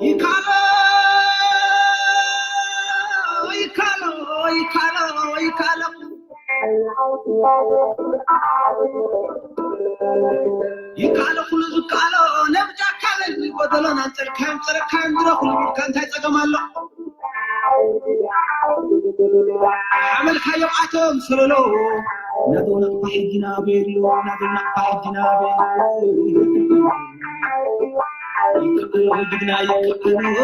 ይካሎ ይካሎ ይካሎ ይካሎ ይካሎ ኩሉ ዝካሎ ነብጃካለን ጎደሎን ኣንጸርካዮም ጸረካዮም ድሮ ኩሉ ቢልካ እንታይ ጸገም ኣሎ? ሓመልካዮም ኣቶም ሰለሎ ናተው ናቕፋ ሕጂ ናበይ ኣሎ? ናተው ናቕፋ ሕጂ ናበይ ኣሎ? ይክኣሎ ጅግና ይክኣሎ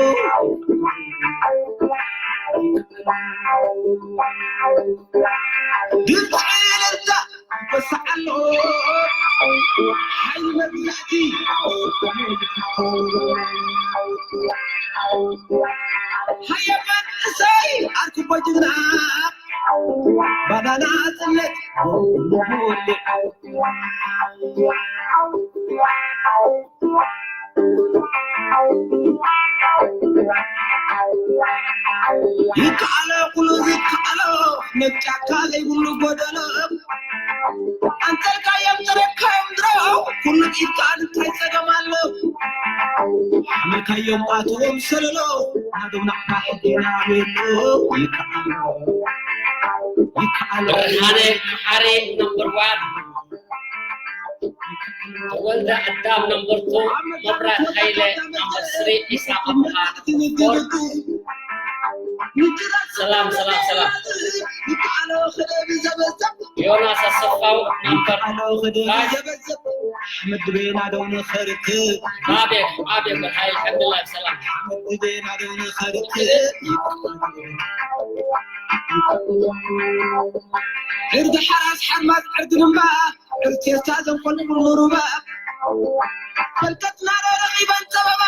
ድምፂ እልልታ ይወስዓሎ ሓይሊ መግዛእቲ ሃየ መንእሰይ ኣርክቦ ጅግና ባዳና ጽነት ይከኣሎ ኩሉ ዝከኣሎ ነጫካ ዘይብሉ ጎደሎ ኣንተልካዮም ተረካዮም ድሮ ኩሉ ኢድካ እንታይ ጸገም ኣሎ ሓመልካዮም ኣትዎም ሰለሎ ናዶም ናዕካ ሕጊና ቤሎ ይከኣሎ ይከኣሎ ብርሃነ መሓሪ ነምበር ዋን ተወልደ ኣዳም ነምበር ቱ መብራት ሃይለ ነምበር ስሪ ኢሳቅ ኣበሃ ሰላም ሰላም ሰላም ዮናስ ኣሰፋው ነምበር ፋይቭ ምድቤና ዶ ንኸርክ ኣቤት ኣቤት በርሃይ ሓምድላ ሰላም ምድቤና ዶ ንኸርክ ዕርዲ ሓራስ ሓርማዝ ዕርዲ ድምባ ዕርቴስታ ዘንቆልቁል ንሩባ ፈልቀትና ዶ ረኺበን ጸበባ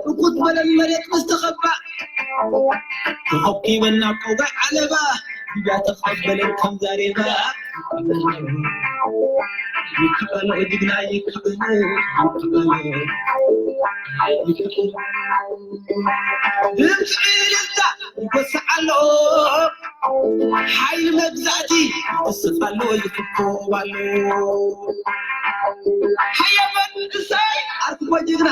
ርኩት በለን መሬት ምስ ተኸባ ተኸኪበን ናብ ቀውጋዕ ዓለባ ቢጋ ተኽፈት በለን ከም ዛሬባ ይከኣሎ ጅግና ይከኣሎ ይከኣሎ ድምፂ እልልታ ይጎስዕ ኣሎ ሓይሊ መግዛእቲ ይወስኽ ኣሎ ይፍኮብ ኣሎ ሓየበት እሰይ ኣርክቦ ጅግና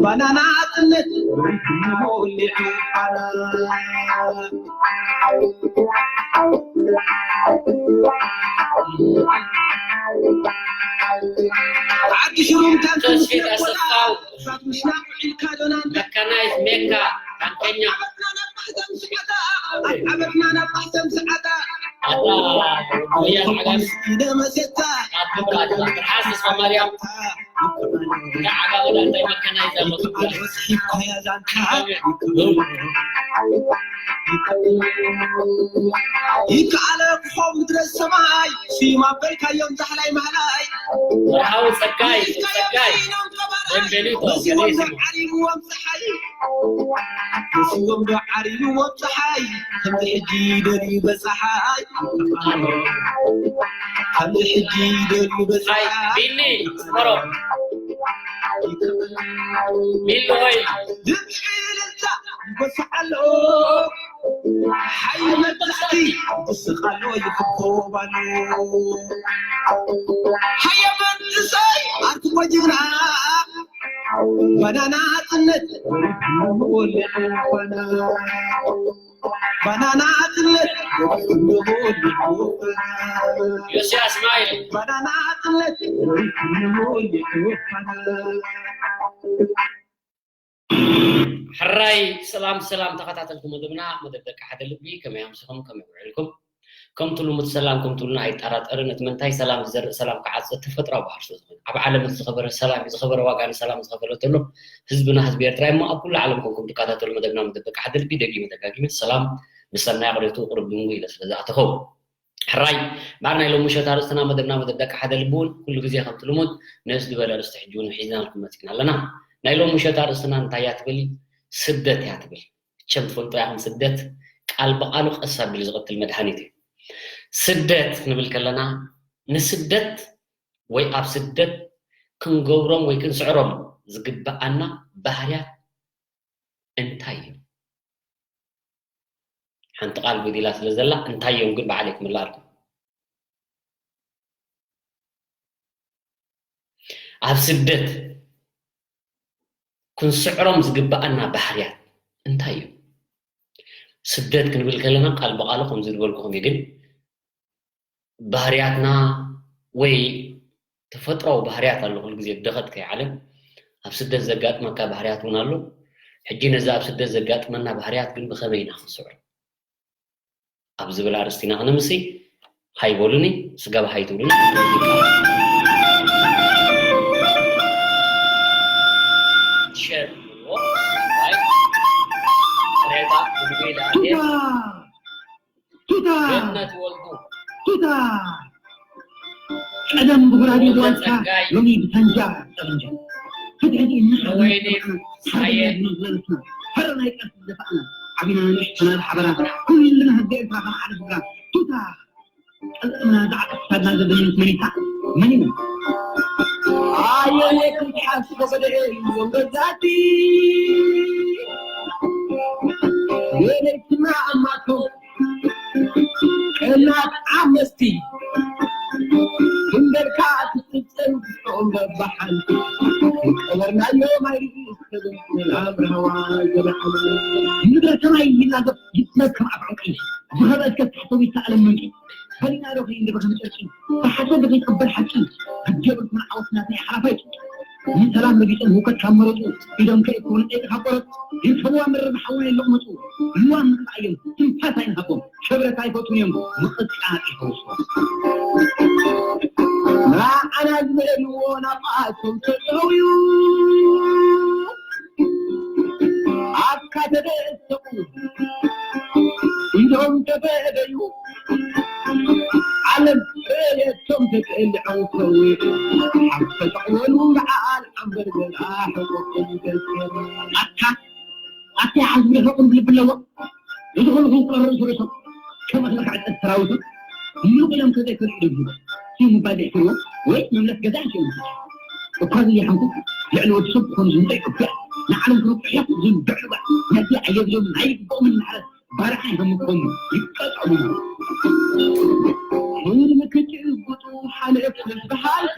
ባናና ጽነት ሞሊዑ ባና ዓዲ ሽሩም ተስፊት ኣሰፋው መካናይዝ ሜካ ታንከኛ ይከኣለ ክኾ ምድረ ሰማይ ስዩም ኣበልካዮም ዛሕላይ ማህላይ ወርሃዊ ጸጋይ ጸጋይ ደንቤሊቶ ዓሪብዎም ፀሓይ መሲዎም ዶ ዓሪብዎም ፀሓይ ከምዚ ሕጂ ደልዩ በፀሓይ ከምዚ ሕጂ ደልዩ በፀሓይ ቢኒ ስመሮ ቢኒ ሆይ ድምፂ እልልታ ይጎስዕ ኣሎ ሓይሊ መግዛእቲ ይስቕ ኣሎ ይፍኮብ ኣሎ ሓየ መንእሰይ ኣርክቦ ጅግና ባናና ጽነት ወልዕ ባና ባናና ጽነት ወልዕ ዮስያ እስማኤል ባናና ጽነት ወልዕ ሕራይ ሰላም ሰላም ተኸታተልቲ መደብና መደብ ደቂ ሓደ ልቢ ከመይ ኣምሲኹም ከመይ ውዒልኩም ከምቲ ልሙድ ሰላም ከምቲ ሉና ኣይጠራጠርን እቲ መንታይ ሰላም ዝዘርእ ሰላም ክዓጽድ ተፈጥራዊ ባህር ስለ ዝኾነ ኣብ ዓለም እቲ ዝኸበረ ሰላም እዩ ዝኸበረ ዋጋ ንሰላም ዝኸፈለ ተሎ ህዝብና ህዝቢ ኤርትራ እሞ ኣብ ኩሉ ዓለም ኮንኩም ትከታተሉ መደብና መደብ ደቂ ሓደ ልቢ ደጊመ ደጋጊመ ሰላም ብሰናይ ኣቕሬቱ ቁርብ ድንጉ ኢለ ስለ ዝኣተኸው ሕራይ እምበኣር ናይ ሎሚ ምሸት ኣርእስትና መደብና መደብ ደቂ ሓደ ልቢ እውን ኩሉ ግዜ ከምቲ ልሙድ ንእስ ዝበለ ኣርእስቲ ሕጂ እውን ሒዝናልኩም መፂና ኣለና ናይ ሎሚ ምሸት ኣርእስትና እንታይ እያ ትብል ስደት እያ ትብል እቸም ትፈልጡ ኢኹም ስደት ቃል ብቃሉ ቀስ ኣቢሉ ዝቐትል መድሃኒት እዩ ስደት ክንብል ከለና ንስደት ወይ ኣብ ስደት ክንገብሮም ወይ ክንስዕሮም ዝግበኣና ባህርያት እንታይ እዩ ሓንቲ ቃል ጎዲላ ስለ ዘላ እንታይ እዮም ግን ብዓለይ ክምልኣልኩም። ኣብ ስደት ክንስዕሮም ዝግብኣና ባህርያት እንታይ እዩ? ስደት ክንብል ከለና ቃል ብቓሉ ከምዚ ዝበልኩኹም እዩ፣ ግን ባህርያትና ወይ ተፈጥሮዊ ባህርያት ኣሎ። ኩሉ ግዜ ደኸት ከይዓለም ኣብ ስደት ዘጋጥመካ ባህርያት እውን ኣሎ። ሕጂ ነዚ ኣብ ስደት ዘጋጥመና ባህርያት ግን ብኸመይ ኢና ክንስዕሮ? ኣብ ዝብል ኣርእስቲ ኢና ክነምሲ። ሃይ በሉኒ፣ ስጋብ ሃይ ትብሉኒ። ሸር ትብልዎ። ሃይ። ሬታ ብግዜ ለኣየ። ቱታ! ቱታ! ገነት ወልዱ። ቱታ! ቀደም ብጉራዴ ተወልደ ጓልካ ጸጋይ። ሎሚ ብሳንጃ ጠበንጃ። ፍትሒ እናሓለና ወይኔ ሓርነት ሓየ። መዝለለትና። ፈረናይ ቃልሲ ዝደፋእና። ዓቢና ንእሽቶና ብሓበራ። ኩልና ህዝቢ ኤርትራ ከም ሓደ ስድራ። ቱታ! ቅልጥምና ዝዓጠቕ ክሳድና ዘደንስ መኒታ። መን እዩ? ኣየየ ክንሓስ ከበደኤ እዮም ገዛቲ። የለይትና ኣማቶ። ቀናት ዓመስቲ እምበርካ ትጽብጸን ትስኦም በባሓንቲ ቀበርናዮ ማይ ርእስ ከብል ሰላም ረሃዋ ዘለዓሉ ምድረ ሰማይ ይናገፍ ይትነከም ኣብ ዕንቂ ዝኸበ እስከ ትሕተው ይተኣለም መንቂ ፈሊና ዶ ከይንደበ ከም ጨርቂ ብሓሶት ዶ ከይትቕበል ሓቂ ግዲ የብልኩም ዓወት ናትና ሓላፋይ ንሰላም ረጊጾም ህውከት ካብ መረጹ ኢዶም ከይኮኑ ጸይቂ ካብ ቆረጹ ይርከብዋ መረብ ሓውና የለቕመጹ ልዋም ንኽትዓዮም ትንፋስ ኣይንሃቦም ሸብረት ኣይፈትውን እዮም ምቕጻዕ ይፈውስዎም ንዓና ዝበልዎ ናብኣቶም ተጠውዩ ኣብካ ተደሰቑ ኢዶም ተበደዩ ዓለም እቶም ተቀልዐው ሰዊዑ ሓብ ተጠቕመሉ በዓል ኣንበርገር ኣሕቆቁም ተሰሩ ኣታ ኣታ ዓዝቢ ደፈቁም ብልቢ ኣለዎ እዚ ኩሉ ክውቀር ርእሱ ርእሶም ከም እኽሊ ክዕጠት ሰራዊቶም ንቑሎም ከዘይከልዑ ድብሉ እዩ ምባል ዘይሕልዎ ወይ መምለስ ገዛ እንሽኦም እኳ ዝያሓንኩ ልዕሊ ወዲ ሰብ ክኾኑ ዝምጠይ እኩያ ንዓለም ክነቁሕ እዮም ዝንብዕሉ ባዕ ነዚ ኣየብሎም ናይ ይግብኦምን ማዕረ ባርዓ ይኸምኮሙ ይቀጠሉ ሕልሚ ክጭብጡ ሓለፍ በሃልቲ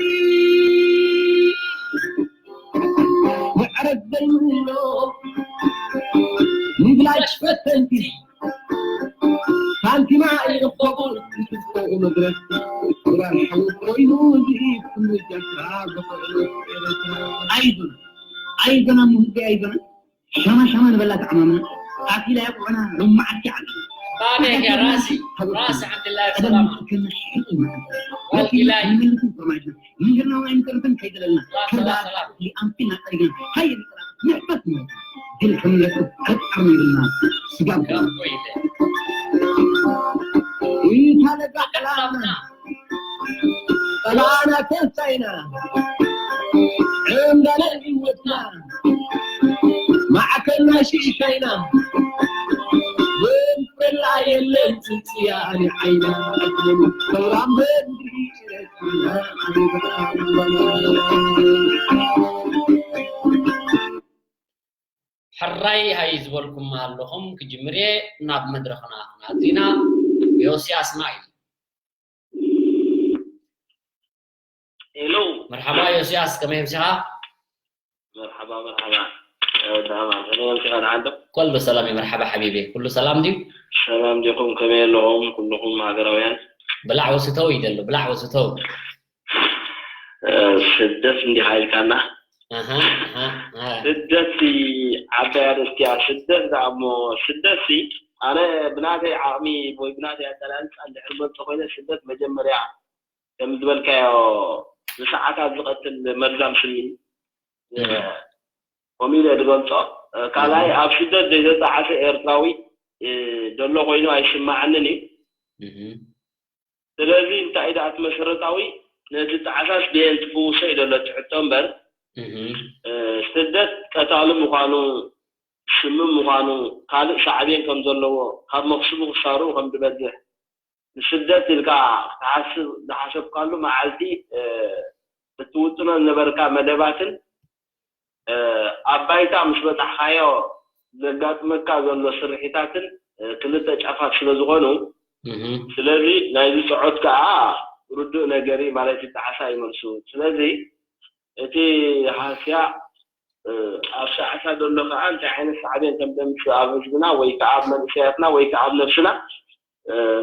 ምዕረት ዘይብሎ ንብላሽ ፈተንቲ ሳንቲማ ይእኸቡ ንትስፈኡ መድረስ ሱዳን ሓዊ ኮይኑ እዚ ኩሉ ጀፍራ ዝኽእሉ ኤርትራ ኣይዞና ኣይዞና ሙህዚ ኣይዞና ሻማ ሻማ ንበላ ተዓማምና ኣፊላ ያቁዕና ሎማዓቲ ዓዲ ባቤ ራሲ ራሲ ዓብድላ ሰላማ ወልኢላይ ምንግርና ወይም ቅርብን ከይደለልና ከዛ ኣንፊና ጠሪግና ሃይ ንሕፈስ ድል ከምለቱ ከጣር ይብልና ስጋብ ይታለጋ ዕላምና ጸላእና ተንሳኢና ዕንዳለ ህይወትና ማዕከልና ሽሻይና ወንፈላ የለን ጽጽያ ንዓይና ሰውራም በንድሪ ሕራይ ሃይ ዝበልኩም ኣለኹም ክጅምር እየ ናብ መድረኽና ክናትና ዮስያስ ማይ ሄሎ መርሓባ ዮስያስ ከመይ ኣምሲኻ መርሓባ መርሓባ ወዳማ ከመይ ኣምሲኻ ንዓንዶ ኩሉ ሰላም እዩ መርሓባ ሓቢቢ ኩሉ ሰላም ድዩ ሰላም ዲኹም ከመይ ኣለኹም ኩልኹም ሃገራውያን ብላዕ ወስተው እዩ ዘሎ ብላዕ ወስተው ስደት እንዲኻ ኢልካና ስደት ዓባይ ኣርእስቲ እያ ስደት ደኣ እሞ ስደት ኣነ ብናተይ ዓቕሚ ወይ ብናተይ ኣገላልፃ እንድሕር ገልፆ ኮይነ ስደት መጀመርያ ከም ዝበልካዮ ንሰዓታት ዝቐትል መርዛም ስኒ ከምኡ ኢለ ዝገልፆ ካልኣይ ኣብ ስደት ዘይተጣዓሰ ኤርትራዊ ዘሎ ኮይኑ ኣይስማዓንን እዩ ስለዚ እንታይ ደኣ እቲ መሰረታዊ ነቲ ጣዕሳስ ብየን ትፍውሶ እዩ ዘሎ እቲ ሕቶ እምበር ስደት ቀታሊ ምዃኑ ስምም ምዃኑ ካልእ ሳዕቤን ከም ዘለዎ ካብ መኽስቡ ክሳርኡ ከም ዝበዝሕ ንስደት ኢልካ ክትሓስብ ዝሓሰብካሉ መዓልቲ እትውጥኖ ዝነበርካ መደባትን ኣብ ባይታ ምስ በጻሕካዮ ዘጋጥመካ ዘሎ ስርሒታትን ክልተ ጫፋት ስለ ዝኾኑ፣ ስለዚ ናይዚ ጸዖት ከዓ ርዱእ ነገር እዩ ማለት እዩ። ጣዕሳ ይመልሱ። ስለዚ እቲ ሃስያ ኣብ ጣዕሳ ዘሎ ከዓ እንታይ ዓይነት ሳዕቤን ከም ዘምፅእ ኣብ ህዝብና ወይ ከዓ ኣብ መንእሰያትና ወይ ከዓ ኣብ ነብስና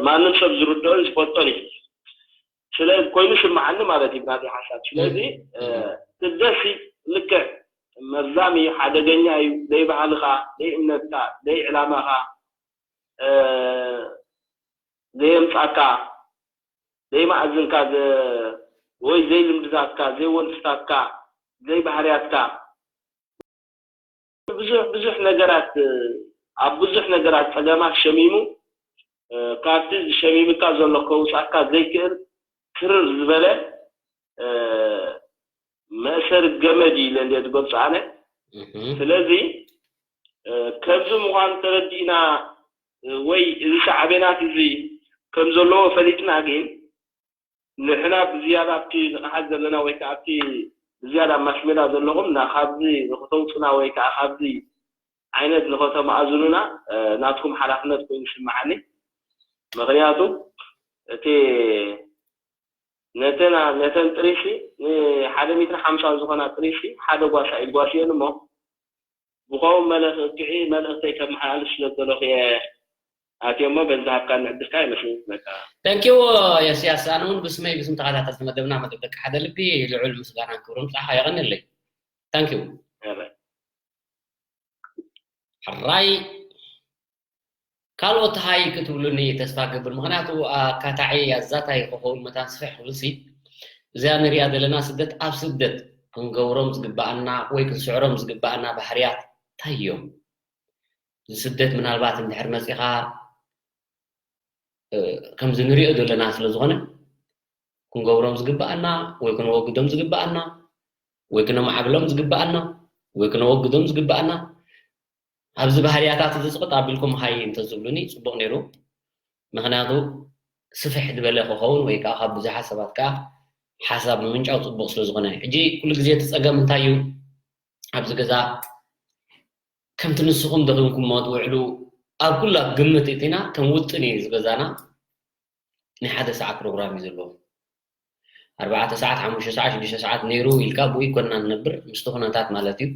ማንም ሰብ ዝርድኦን ዝፈልጦን እዩ። ስለ ኮይኑ ስምዓኒ ማለት እዩ ብናተይ ሓሳብ። ስለዚ ስደት ልክዕ መርዛም እዩ፣ ሓደገኛ እዩ። ዘይባህልኻ፣ ዘይእምነትካ፣ ዘይዕላማኻ ዘየምጻካ፣ ዘይማእዝንካ፣ ወይ ዘይልምድታትካ፣ ዘይወልፍታትካ፣ ዘይባህርያትካ ብዙሕ ብዙሕ ነገራት ኣብ ብዙሕ ነገራት ጸገማት ሸሚሙ ካብቲ ሸሚምካ ዘሎ ከውጻካ ዘይክእል ክርር ዝበለ መእሰሪ ገመድ እዩ ኢለ እንደ ዝገልጾ ኣነ። ስለዚ ከምዚ ምዃኑ ተረዲእና ወይ እዚ ሳዕቤናት እዚ ከም ዘለዎ ፈሊጥና ግን ንሕና ብዝያዳ ኣብቲ ንቕሓት ዘለና ወይ ከዓ ኣብቲ ብዝያዳ ኣብ ማስሜዳ ዘለኹም ና ካብዚ ንክተውፅና ወይ ከዓ ካብዚ ዓይነት ንኸተማእዝኑና ናትኩም ሓላፍነት ኮይኑ ይስምዓኒ። ምክንያቱ እቲ ነተና ነተን ጥሪሲ ንሓደ ሚትሪ ሓምሳ ዝኾና ጥሪሲ ሓደ ጓሳ ኢልጓስየን እሞ ብኸው መልእኽቲ መልእኽተይ ከመሓላልፍ ስለ ዝደለኹ እየ ኣትየ እሞ በዚ ዝሃብካኒ ዕድልካ የመስግነካ። Thank you የስያስ። ኣነ እውን ብስመይ ብስም ተኸታተልቲ መደብና መደብ ደቂ ሓደ ልቢ ልዑል ምስጋናን ክብርን ንዓኻ የቐንየለይ። Thank you። ሕራይ ካልኦት ሃይ ክትብሉኒ ተስፋ ገብር፣ ምኽንያቱ ኣካታዒ ኣዛታይ ክኸውን መታን ስፍሕ ክብልሲ እዚኣ ንሪኣ ዘለና ስደት ኣብ ስደት ክንገብሮም ዝግበኣና ወይ ክንስዕሮም ዝግበኣና ባህርያት እንታይ እዮም? እዚ ስደት ምናልባት እንድሕር መፂኻ ከምዚ ንሪኦ ዘለና ስለ ዝኾነ ክንገብሮም ዝግበኣና ወይ ክነወግዶም ዝግበኣና ወይ ክነማዕብሎም ዝግበኣና ወይ ክነወግዶም ዝግበኣና ኣብዚ ባህርያታት እዚ ጽቕጥ ኣቢልኩም ሃይ እንተዝብሉኒ ጽቡቕ ነይሩ። ምኽንያቱ ስፍሕ ዝበለ ክኸውን ወይ ከዓ ካብ ብዙሓት ሰባት ከዓ ሓሳብ ምምንጫው ጽቡቕ ስለ ዝኾነ። ሕጂ ኩሉ ግዜ እቲ ጸገም እንታይ እዩ? ኣብዚ ገዛ ከምቲ ንስኹም ደኺምኩሞ ትውዕሉ ኣብ ኩሉ ኣብ ግምት እቲና ከም ውጥን እዩ እዚ ገዛና። ናይ ሓደ ሰዓት ፕሮግራም እዩ ዘለዎ። ኣርባዕተ ሰዓት፣ ሓሙሽተ ሰዓት፣ ሽዱሽተ ሰዓት ነይሩ ኢልካ ብኡ ይኮንና ንነብር ምስቲ ኩነታት ማለት እዩ።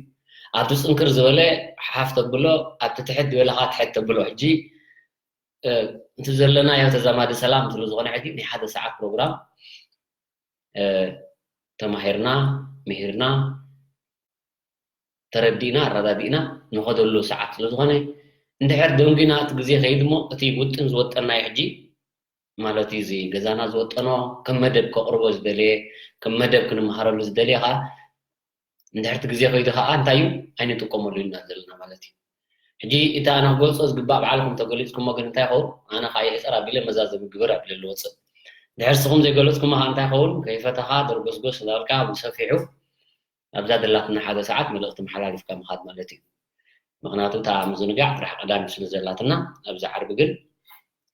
ኣብቲ ፅንክር ዝበለ ሓፍ ተብሎ፣ ኣብቲ ትሕት ዝበለ ከዓ ትሕት ተብሎ። ሕጂ እቲ ዘለናዮ ተዛማዲ ሰላም ስለ ዝኾነ ሕጂ ናይ ሓደ ሰዓት ፕሮግራም ተማሂርና ምሂርና ተረዲእና ኣረዳዲእና ንኸደሉ ሰዓት ስለ ዝኾነ እንድሕር ደንጒና እቲ ግዜ ከይድ እሞ እቲ ውጥን ዝወጠናዮ ሕጂ ማለት እዩ እዚ ገዛና ዝወጠኖ ከም መደብ ከቕርቦ ዝደለየ ከም መደብ ክንመሃረሉ ዝደለየ ከዓ እንድሕር እቲ ግዜ ከይዱ ከዓ እንታይ እዩ ኣይንጥቀመሉ ኢና ዘለና ማለት እዩ። ሕጂ እቲ ኣነ ክገልፆ ዝግባእ ባዕልኩም ተገሊፅኩሞ ግን እንታይ ይኸውን ኣነ ከዓ የሕፀር ኣቢለ መዛዘሚ ግበር ኣቢለ ልወፅእ ድሕር ስኹም ዘይገለፅኩሞ ከዓ እንታይ ይኸውን ከይፈተኻ ደርጎስጎስ እናበልካ ብሰፊሑ ኣብዛ ደላትና ሓደ ሰዓት መልእኽቲ መሓላሊፍካ ምኻድ ማለት እዩ። ምኽንያቱ እታ ምዝንጋዕ ጥራሕ ቀዳሚ ስለ ዘላትና ኣብዚ ዓርቢ ግን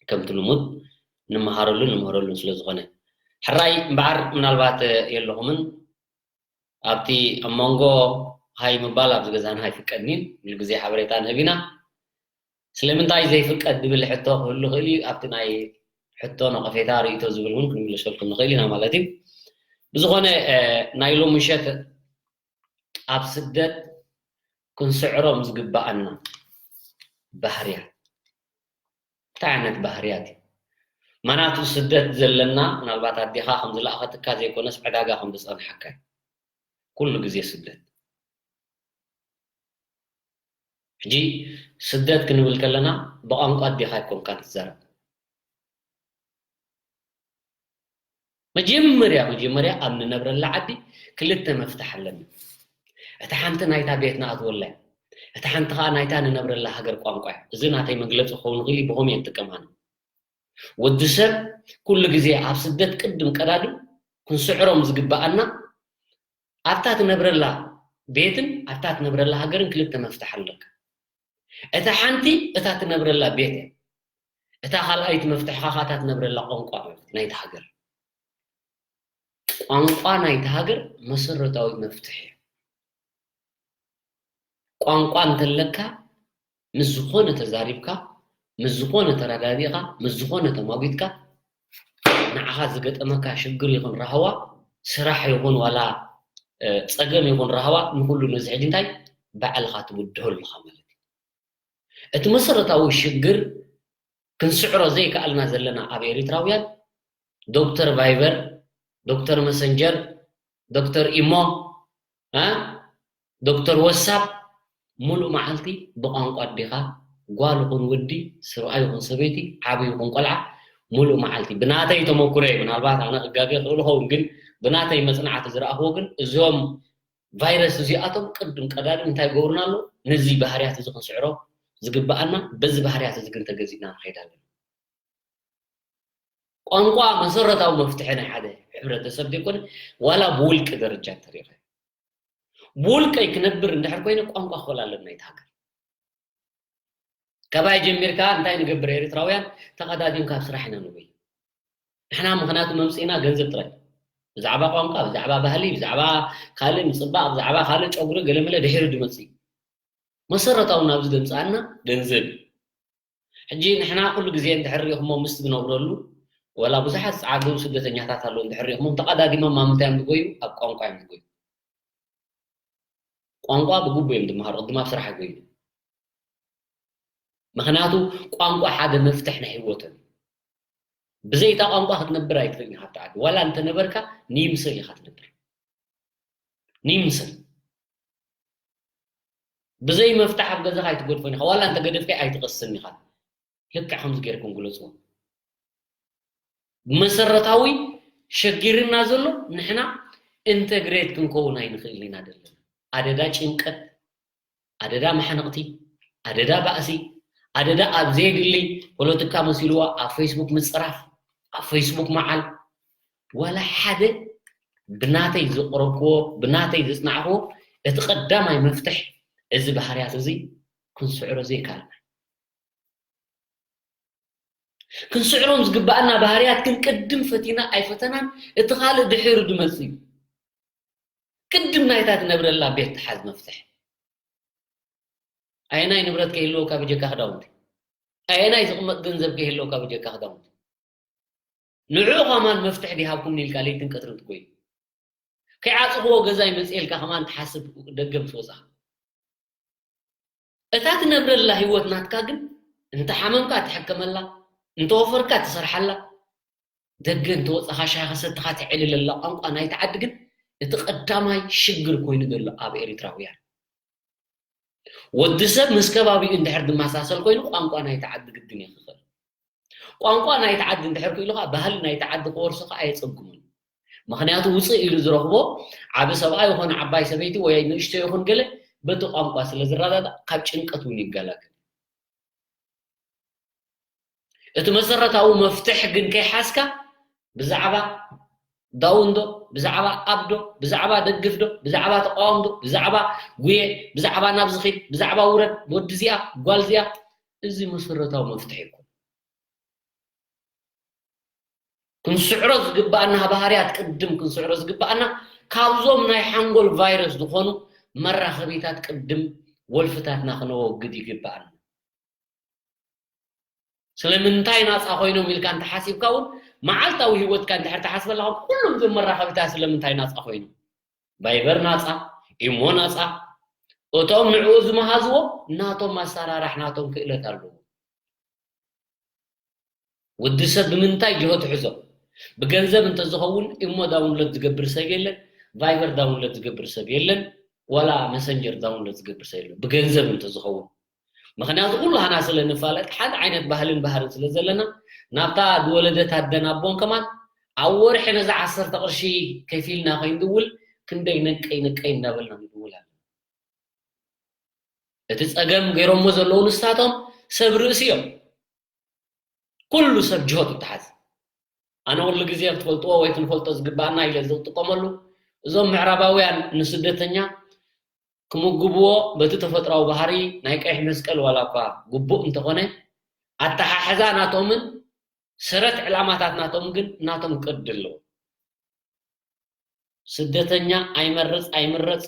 ከምቲ ልሙድ ንምሃረሉን ንምህረሉን ስለ ዝኾነ ሕራይ እምበዓር ምናልባት የለኹምን ኣብቲ ኣብ መንጎ ሃይ ምባል ኣብዚ ገዛና ኣይፍቀድን እዩ። ኩሉ ግዜ ሓበሬታ ንህብ ኢና። ስለምንታይ ዘይፍቀድ ዝብል ሕቶ ክህሉ ይኽእል እዩ። ኣብቲ ናይ ሕቶ ነቐፌታ ርእይቶ ዝብል እውን ክንምልሰልኩም ንኽእል ኢና ማለት እዩ። ብዝኾነ ናይ ሎሚ ምሸት ኣብ ስደት ክንስዕሮም ዝግበኣና ባህርያት እንታይ ዓይነት ባህርያት እዩ? ማናቱ ስደት ዘለና ምናልባት ኣዴኻ ከም ዝለኣኸትካ ዘይኮነስ ዕዳጋ ከም ዝፀንሓካ እዩ። ኩሉ ግዜ ስደት ሕጂ ስደት ክንብል ከለና ብቋንቋ ኣዴኻ ኣይኮንካን ትዛረብ። መጀመርያ መጀመርያ ኣብ ንነብረላ ዓዲ ክልተ መፍትሕ ኣለና። እታ ሓንቲ ናይታ ቤት ንኣትወላ እያ። እታ ሓንቲ ከዓ ናይታ ንነብረላ ሃገር ቋንቋ እያ። እዚ ናተይ መግለፂ ክኸውን ይኽእል እዩ፣ ብኸምኡ እየ ዝጥቀም ኣነ። ወዲ ሰብ ኩሉ ግዜ ኣብ ስደት ቅድም ቀዳድም ክንስዕሮም ዝግበኣና ኣብታ ትነብረላ ቤትን ኣብታ ትነብረላ ሃገርን ክልተ መፍትሕ ኣለካ። እታ ሓንቲ እታ ትነብረላ ቤት እያ። እታ ካልኣይቲ መፍትሕኻ ከዓ እታ ትነብረላ ቋንቋ ማለት ናይቲ ሃገር። ቋንቋ ናይቲ ሃገር መሰረታዊ መፍትሒ እዩ። ቋንቋ እንተለካ ምስ ዝኾነ ተዛሪብካ ምስ ዝኾነ ተረዳዲእኻ፣ ምስ ዝኾነ ተማጒትካ፣ ንዓኻ ዝገጠመካ ሽግር ይኹን ራህዋ፣ ስራሕ ይኹን ዋላ፣ እ፣ ጸገም ይኹን ራህዋ፣ ንኹሉ ነዚ ሕጂ እንታይ ባዕልኻ ትብድሆ ኣለኻ ማለት እዩ። እቲ መሰረታዊ ሽግር ክንስዕሮ ዘይከኣልና ዘለና ኣብ ኤሪትራውያን፣ ዶክተር ቫይበር፣ ዶክተር መሰንጀር፣ ዶክተር ኢሞ፣ እ፣ ዶክተር ወሳፕ፣ ሙሉእ መዓልቲ ብቋንቋ ኣዴኻ፣ ጓል ይኹን ወዲ፣ ሰብኣይ ይኹን ሰበይቲ፣ ዓቢ ይኹን ቆልዓ፣ ሙሉእ መዓልቲ። ብናተይ ተመኩሮ እዩ፣ ምናልባት ኣነ ክጋገ ክእል ኸውን፣ ግን ብናተይ መጽናዕቲ ዝረኣኽዎ ግን፣ እዞም ቫይረስ እዚኣቶም ቅድም ቀዳድም እንታይ ይገብሩና ኣለዉ? ነዚ ባህርያት እዚ ክንስዕሮ ዝግብኣና፣ በዚ ባህርያት እዚ ግን ተገዚእና ንኸይድ ኣለና። ቋንቋ መሰረታዊ መፍትሒ ናይ ሓደ ሕብረተሰብ ዘይኮነ፣ ዋላ ብውልቂ ደረጃ እንተሪእኻ። ብውልቀይ ክነብር እንድሕር ኮይነ፣ ቋንቋ ክኽእል ኣለና ናይቲ ሃገር። ካባይ ጀሚርካ እንታይ ንገብር ኤርትራውያን? ተቐዳዲምካ ኣብ ስራሕ ኢና ንጎይ። ንሕና ምኽንያቱ መምጽኢና ገንዘብ ጥራይ። ብዛዕባ ቋንቋ፣ ብዛዕባ ባህሊ፣ ብዛዕባ ካልእ ምጽባቕ፣ ብዛዕባ ካልእ ጨጉሪ ገለመለ ድሒሩ ድመጽእ እዩ። መሰረታዊ ናብዚ ዘምጽኣና ገንዘብ እዩ። ሕጂ ንሕና ኩሉ ግዜ እንድሕር ሪኢኹሞ ምስ ትነብረሉ፣ ወላ ብዙሓት ጸዓዱ ስደተኛታት ኣለዉ፣ እንድሕር ሪኢኹሞም ተቐዳዲሞም ኣብ ምንታይ እዮም ዝጎዩ? ኣብ ቋንቋ እዮም ዝጎዩ። ቋንቋ ብግቡእ እዮም ዝመሃሩ፣ ቅድም ኣብ ስራሕ ይጎዩ። ምኽንያቱ ቋንቋ ሓደ መፍትሕ ናይ ህይወቶም እዩ። ብዘይ እታ ቋንቋ ክትነብር ኣይትኽእልን ኢኻ ኣብቲ ዓዲ። ዋላ እንተነበርካ ንይምሰል ኢኻ ትነብር። ንይምሰል። ብዘይ መፍትሕ ኣብ ገዛኻ ኣይትገድፎን ኢኻ። ዋላ እንተገደፍካዮ ኣይትቐስን ኢኻ። ልክዕ ከምዚ ጌርኩም ግለጽዎ። መሰረታዊ ሸጊርና ዘሎ ንሕና ኢንተግሬት ክንከውን ኣይንኽእልን ኢና ዘለና። ኣደዳ ጭንቀት፣ ኣደዳ ማሕነቕቲ፣ ኣደዳ ባእሲ፣ ኣደዳ ኣብ ዘየድሊ ፖለቲካ መሲልዋ ኣብ ፌስቡክ ምጽራፍ፣ ኣብ ፌስቡክ ምዓል፣ ዋላ ሓደ ብናተይ ዘቕረብክዎ፣ ብናተይ ዘጽናዕክዎ፣ እቲ ቀዳማይ መፍትሕ እዚ ባህርያት እዚ ክንስዕሮ ዘይከኣልና። ክንስዕሮም ዝግብኣና ባህርያት ግን ቅድም ፈቲና ኣይፈተናን፣ እቲ ካልእ ድሒሩ ዝመጽእ እዩ። ቅድም ናይታ ትነብረላ ቤት ትሓዝ መፍትሕ። ኣየናይ ንብረት ከይህልወካ ብጀካ ክዳውንቲ? ኣየናይ ዝቕመጥ ገንዘብ ከይህልወካ ብጀካ ክዳውንቲ? ንዕኡ ከማን መፍትሕ ዲሃብኩም ኢልካ ለይትን ቀትርን ትጎይ። ከይዓጽኽዎ ገዛ ይመጽእ ኢልካ ከማን ትሓስብ ደገ ምስ ወጻኻ። እታ ትነብረላ ህይወት ናትካ ግን፣ እንተ ሓመምካ ትሕከመላ፣ እንተ ወፈርካ ትሰርሓላ፣ ደገ እንተ ወጻኻ ሻሂ ከሰትኻ ትዕልለላ ቋንቋ ናይቲ ዓዲ ግን፣ እቲ ቀዳማይ ሽግር ኮይኑ ዘሎ ኣብ ኤሪትራውያን። ወዲ ሰብ ምስ ከባቢኡ እንድሕር ዝመሳሰል ኮይኑ፣ ቋንቋ ናይቲ ዓዲ ግድን እዩ ክኽእል። ቋንቋ ናይቲ ዓዲ እንድሕር ክኢሉ ኸዓ፣ ባህሊ ናይቲ ዓዲ ክወርሶ ኸዓ ኣየጸግሞን። ምኽንያቱ ውጽእ ኢሉ ዝረኽቦ ዓቢ ሰብኣይ ይኹን ዓባይ ሰበይቲ ወይ ንእሽቶ ይኹን ገለ በቲ ቋንቋ ስለ ዝረዳዳእ ካብ ጭንቀት እውን ይገላገል። እቲ መሰረታዊ መፍትሕ ግን ከይሓዝካ ብዛዕባ ዳውን ዶ፣ ብዛዕባ ኣፕ ዶ፣ ብዛዕባ ደግፍ ዶ፣ ብዛዕባ ተቃወም ዶ፣ ብዛዕባ ጉየ፣ ብዛዕባ ናብዚ ኺድ፣ ብዛዕባ ውረድ፣ ወዲ እዚኣ፣ ጓል እዚኣ፣ እዚ መሰረታዊ መፍትሒ ኣይኮነን። ክንስዕሮ ዝግብኣና ባህርያት ቅድም ክንስዕሮ ዝግብኣና ካብዞም ናይ ሓንጎል ቫይረስ ዝኾኑ መራኸቢታት ቅድም ወልፍታትና ክነወግድ ይግብኣና። ስለምንታይ ናጻ ኮይኖም ኢልካ እንተሓሲብካ እውን መዓልታዊ ህይወትካ እንድሕር ትሓስበላ ኩሎም እዞም መራኸቢታት ስለምንታይ ናጻ ኮይኖም? ቫይበር ናጻ፣ ኢሞ ናጻ፣ እቶም ንዕኡ ዝመሃዝዎ ናቶም ኣሰራራሕ ናቶም ክእለት ኣለዎ። ወዲ ሰብ ብምንታይ ጅሆ ትሕዞ? ብገንዘብ እንተዝኸውን ኢሞ ዳውንሎድ ዝገብር ሰብ የለን፣ ቫይበር ዳውንሎድ ዝገብር ሰብ የለን፣ ዋላ መሰንጀር ዳውንሎድ ዝገብር ሰብ የለን፣ ብገንዘብ እንተዝኸውን። ምኽንያቱ ኩላህና ስለ ንፋለጥ፣ ሓደ ዓይነት ባህልን ባህርን ስለ ዘለና፣ ናብታ ዝወለደት ኣደን ኣቦን ከማን ኣብ ወርሒ ነዛ ዓሰርተ ቅርሺ ከፊልና ከይንድውል፣ ክንደይ ነቀይ ነቀይ እንዳበልና ንድውል ኣለና። እቲ ጸገም ገይሮሞ ዘለዉ ንሳቶም ሰብ ርእሲ እዮም። ኩሉ ሰብ ጅሆ ትተሓዝ። ኣነ ኩሉ ግዜ ክትፈልጥዎ ወይ ክንፈልጦ ዝግብኣና ኢለ ዝጥቀመሉ፣ እዞም ምዕራባውያን ንስደተኛ ክምግብዎ በቲ ተፈጥራዊ ባህሪ ናይ ቀይሕ መስቀል ዋላ እኳ ግቡእ እንተኾነ፣ ኣተሓሕዛ ናቶምን ሰረት ዕላማታት ናቶም ግን ናቶም ቅዲ ኣለዎ። ስደተኛ ኣይመርጽ ኣይምረጽ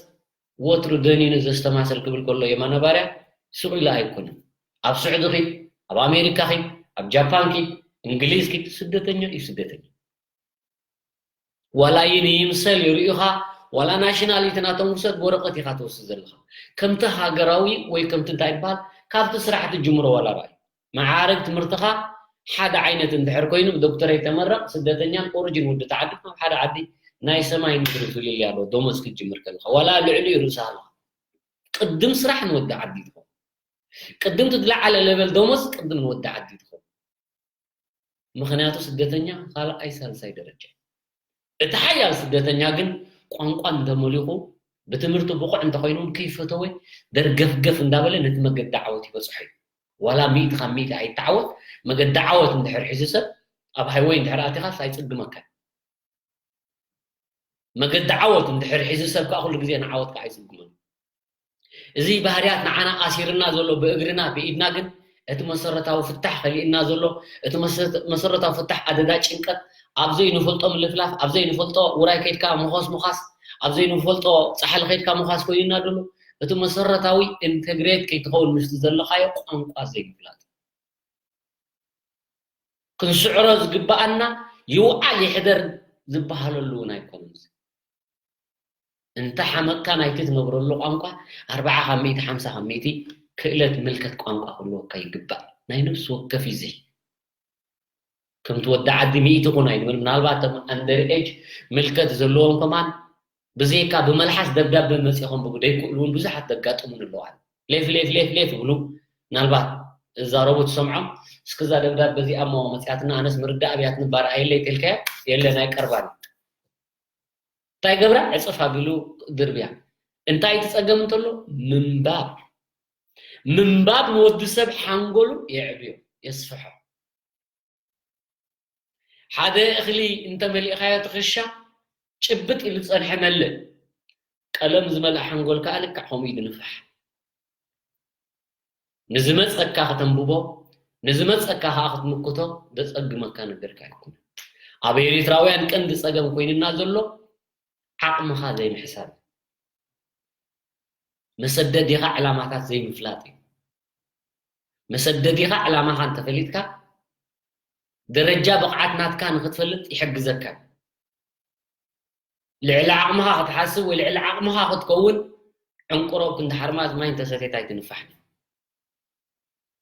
ወትሩ ደኒኑ ዘስተማስል ክብል ከሎ የማነ ባርያ ሱቕ ኢሉ ኣይኮነን። ኣብ ስዑዲ ኺድ፣ ኣብ ኣሜሪካ ኪድ፣ ኣብ ጃፓን ኪድ፣ እንግሊዝ ኪድ፣ ስደተኛ እዩ ስደተኛ። ዋላ ይን ይምሰል ይርእዩኻ፣ ዋላ ናሽናሊቲ ናቶም ውሰድ፣ ብወረቐት ኢኻ ትወስድ ዘለኻ። ከምቲ ሃገራዊ ወይ ከምቲ እንታይ ይበሃል፣ ካብቲ ስራሕ ትጅምሮ ዋላ ርኣይ። መዓርግ ትምህርትኻ ሓደ ዓይነት እንድሕር ኮይኑ፣ ብዶክተሬት ተመረቕ፣ ስደተኛን ኦሪጅን ውዲ ተዓዲ ናብ ሓደ ዓዲ ናይ ሰማይ ምድሪ ፍልልይ ኣሎ። ደሞዝ ክትጅምር ከለኻ ዋላ ልዕሊኡ ርእሳ ኣለኻ። ቅድም ስራሕ ንወዲ ዓዲ ትኸውን። ቅድም ትድለዓለ ሌቨል ደሞዝ ቅድም ንወዲ ዓዲ ትኸውን። ምኽንያቱ ስደተኛ ካልኣይ ሳልሳይ ደረጃ። እቲ ሓያል ስደተኛ ግን ቋንቋ እንተመሊኹ ብትምህርቲ ብቑዕ እንተኾይኑ እውን ከይፈተወ ደርገፍገፍ እንዳበለ ነቲ መገዲ ዓወት ይበፅሖ እዩ። ዋላ ሚእቲ ካብ ሚእቲ ኣይተዓወት፣ መገዲ ዓወት እንድሕር ሒዙ ሰብ ኣብ ሃይወይ እንድሕር ኣቲኻስ ኣይፅግመካን። መገዲ ዓወት እንድሕር ሒዙ ሰብ ከዓ ኩሉ ግዜ ንዓወት ከዓ ኣይፅግመን። እዚ ባህርያት ንዓና ኣሲርና ዘሎ ብእግርና ብኢድና ግን እቲ መሰረታዊ ፍታሕ ከሊእና ዘሎ እቲ መሰረታዊ ፍታሕ ኣደዳ ጭንቀት ኣብ ዘይንፈልጦ ምልፍላፍ ኣብ ዘይንፈልጦ ውራይ ከይድካ ምኾስ ምኻስ ኣብ ዘይንፈልጦ ፃሕሊ ከይድካ ምኻስ ኮይኑና ዘሎ እቲ መሰረታዊ ኢንተግሬት ከይትኸውን ምስቲ ዘለኻዮ ቋንቋ ዘይምፍላጥ ክንስዕሮ ዝግብኣና ይውዓል ይሕደር ዝበሃለሉ እውን ኣይኮነን። እንተ ሓመቕካ ናይቲ ትነብረሉ ቋንቋ ኣርባዓ ካብ ሚእቲ ሓምሳ ካብ ሚእቲ ክእለት ምልከት ቋንቋ ክህልወካ ይግባእ። ናይ ነፍሲ ወከፍ እዩ እዚ። ከምቲ ወዲ ዓዲ ሚእቲ ኩን ኣይንብል። ምናልባት እቶም ኣንደር ኤጅ ምልከት ዘለዎም ከማን ብዘይካ ብመልሓስ ደብዳበ መፂእ ከንብቡ ደይክእሉ እውን ብዙሓት ዘጋጥሙን ኣለዋል። ሌፍ ሌፍ ሌፍ ሌፍ ይብሉ። ምናልባት እዛረቡ ትሰምዖም እስክዛ ደብዳበ እዚኣ እሞ መፅያትና ኣነስ ምርዳእ ኣብያትኒ ባርኣየለይ ተልካዮ የለን ኣይቀርባን። እንታይ ገብራ ዕፅፍ ኣቢሉ ድርብያ። እንታይ ትፀገም እንተሎ ምንባብ ምንባብ ንወዲ ሰብ ሓንጎሉ የዕብዮ የስፍሖ። ሓደ እኽሊ እንተመሊእኻዮ ትኽሻ ጭብጥ ኢሉ ዝፀንሐ መልእ ቀለም ዝመልእ ሓንጎል ከዓ ልክዕ ከምኡ እዩ ዝንፋሕ። ንዝመፀካ ከተንብቦ ንዝመፀካ ከዓ ክትምክቶ ዘፀግመካ ነገርካ ኣይኮነ። ኣብ ኤሪትራውያን ቀንዲ ፀገም ኮይንና ዘሎ ዓቕምኻ ዘይምሕሳብ መሰደዲኻ ዕላማታት ዘይምፍላጥ እዩ። መሰደዲኻ ዕላማኻ እንተፈሊጥካ ደረጃ ብቕዓት ናትካ ንክትፈልጥ ይሕግዘካ። ልዕሊ ዓቕምኻ ክትሓስብ ወይ ልዕሊ ዓቕምኻ ክትከውን ዕንቁሮ ክንዲ ሓርማዝ ማይ እንተሰተይት ኣይትንፋሕን።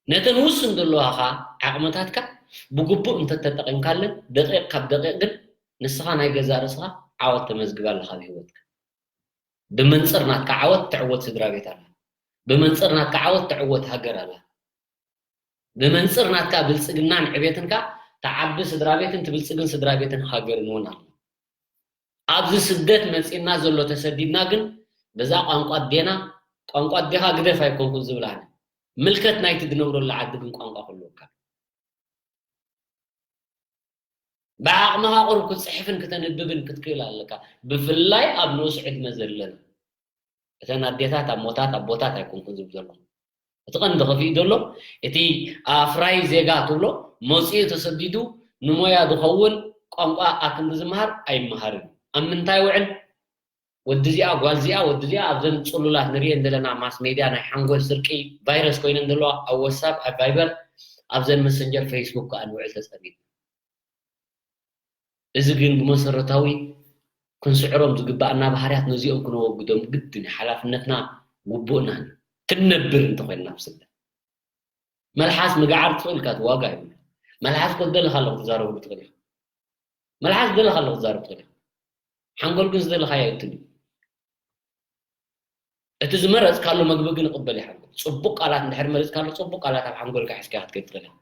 ነተን ውስን ዘለዋኻ ዓቕምታትካ ብግቡእ እንተተጠቒምካለን ደቂቕ ካብ ደቂቕ ግን ንስኻ ናይ ገዛእ ርእስኻ ዓወት ተመዝግብ ኣለኻ ኣብ ህይወትካ። ብመንፅር ናትካ ዓወት ትዕወት ስድራ ቤት ኣላ። ብመንፅር ናትካ ዓወት ትዕወት ሃገር ኣላ። ብመንፅር ናትካ ብልፅግናን ዕቤትንካ ትዓቢ ስድራ ቤትን ትብልፅግን ስድራ ቤትን ሃገርን እውን ኣሎ። ኣብዚ ስደት መፂና ዘሎ ተሰዲድና ግን በዛ ቋንቋ ኣዴና ቋንቋ ኣዴኻ ግደፍ ኣይኮንኩን ዝብል ኣነ ምልከት ናይቲ ዝነብረሉ ዓዲ ግን ቋንቋ ክህልወካ ብዓቕምኻ ቁሩብ ክትፅሕፍን ክተንብብን ክትክእል ኣለካ። ብፍላይ ኣብ ንኡስ ዕድመ ዘለና እተን ኣዴታት ኣሞታት ኣቦታት ኣይኮንኩን ዝብል ዘለኹ እቲ ቀንዲ ከፊኡ ዘሎ እቲ ኣፍራይ ዜጋ ትብሎ መፂኡ ተሰዲዱ ንሞያ ዝኸውን ቋንቋ ኣክንዲ ዝምሃር ኣይመሃርን ኣብ ምንታይ ውዕል ወዲ እዚኣ ጓል እዚኣ ወዲ እዚኣ ኣብዘን ፅሉላት ንሪኤን ዘለና ማስ ሜድያ ናይ ሓንጎል ስርቂ ቫይረስ ኮይነን ዘለዋ ኣብ ወሳብ ኣብ ቫይበር ኣብዘን መሰንጀር ፌስቡክ ከዓ ንውዕል ተፀሚድ እዚ ግን ብመሰረታዊ ክንስዕሮም ዝግባኣና ባህርያት ነዚኦም ክነወግዶም ግድን እዩ። ሓላፍነትና ግቡእና ክንነብር እንተኮይንና ኣብ ስደት መልሓስ ምግዓር ትኽእል ኢካ ዋጋ ይብሉ። መልሓስ ኮ ዝደለካ ኣለኩ ትዛረበሉ ትኽእል ኢካ። መልሓስ ዝደለካ ኣለኩ ትዛረብ ትኽእል ኢካ። ሓንጎል ግን ዝደለካዮ ኣይትል እዩ። እቲ ዝመረፅካሉ መግቢ ግን ይቕበል እዩ ሓንጎል። ፅቡቕ ቃላት እንድሕር መሪፅካሉ ፅቡቕ ቃላት ኣብ ሓንጎልካ ሒዝካ ክትከይድ ትኽእል ኢኻ።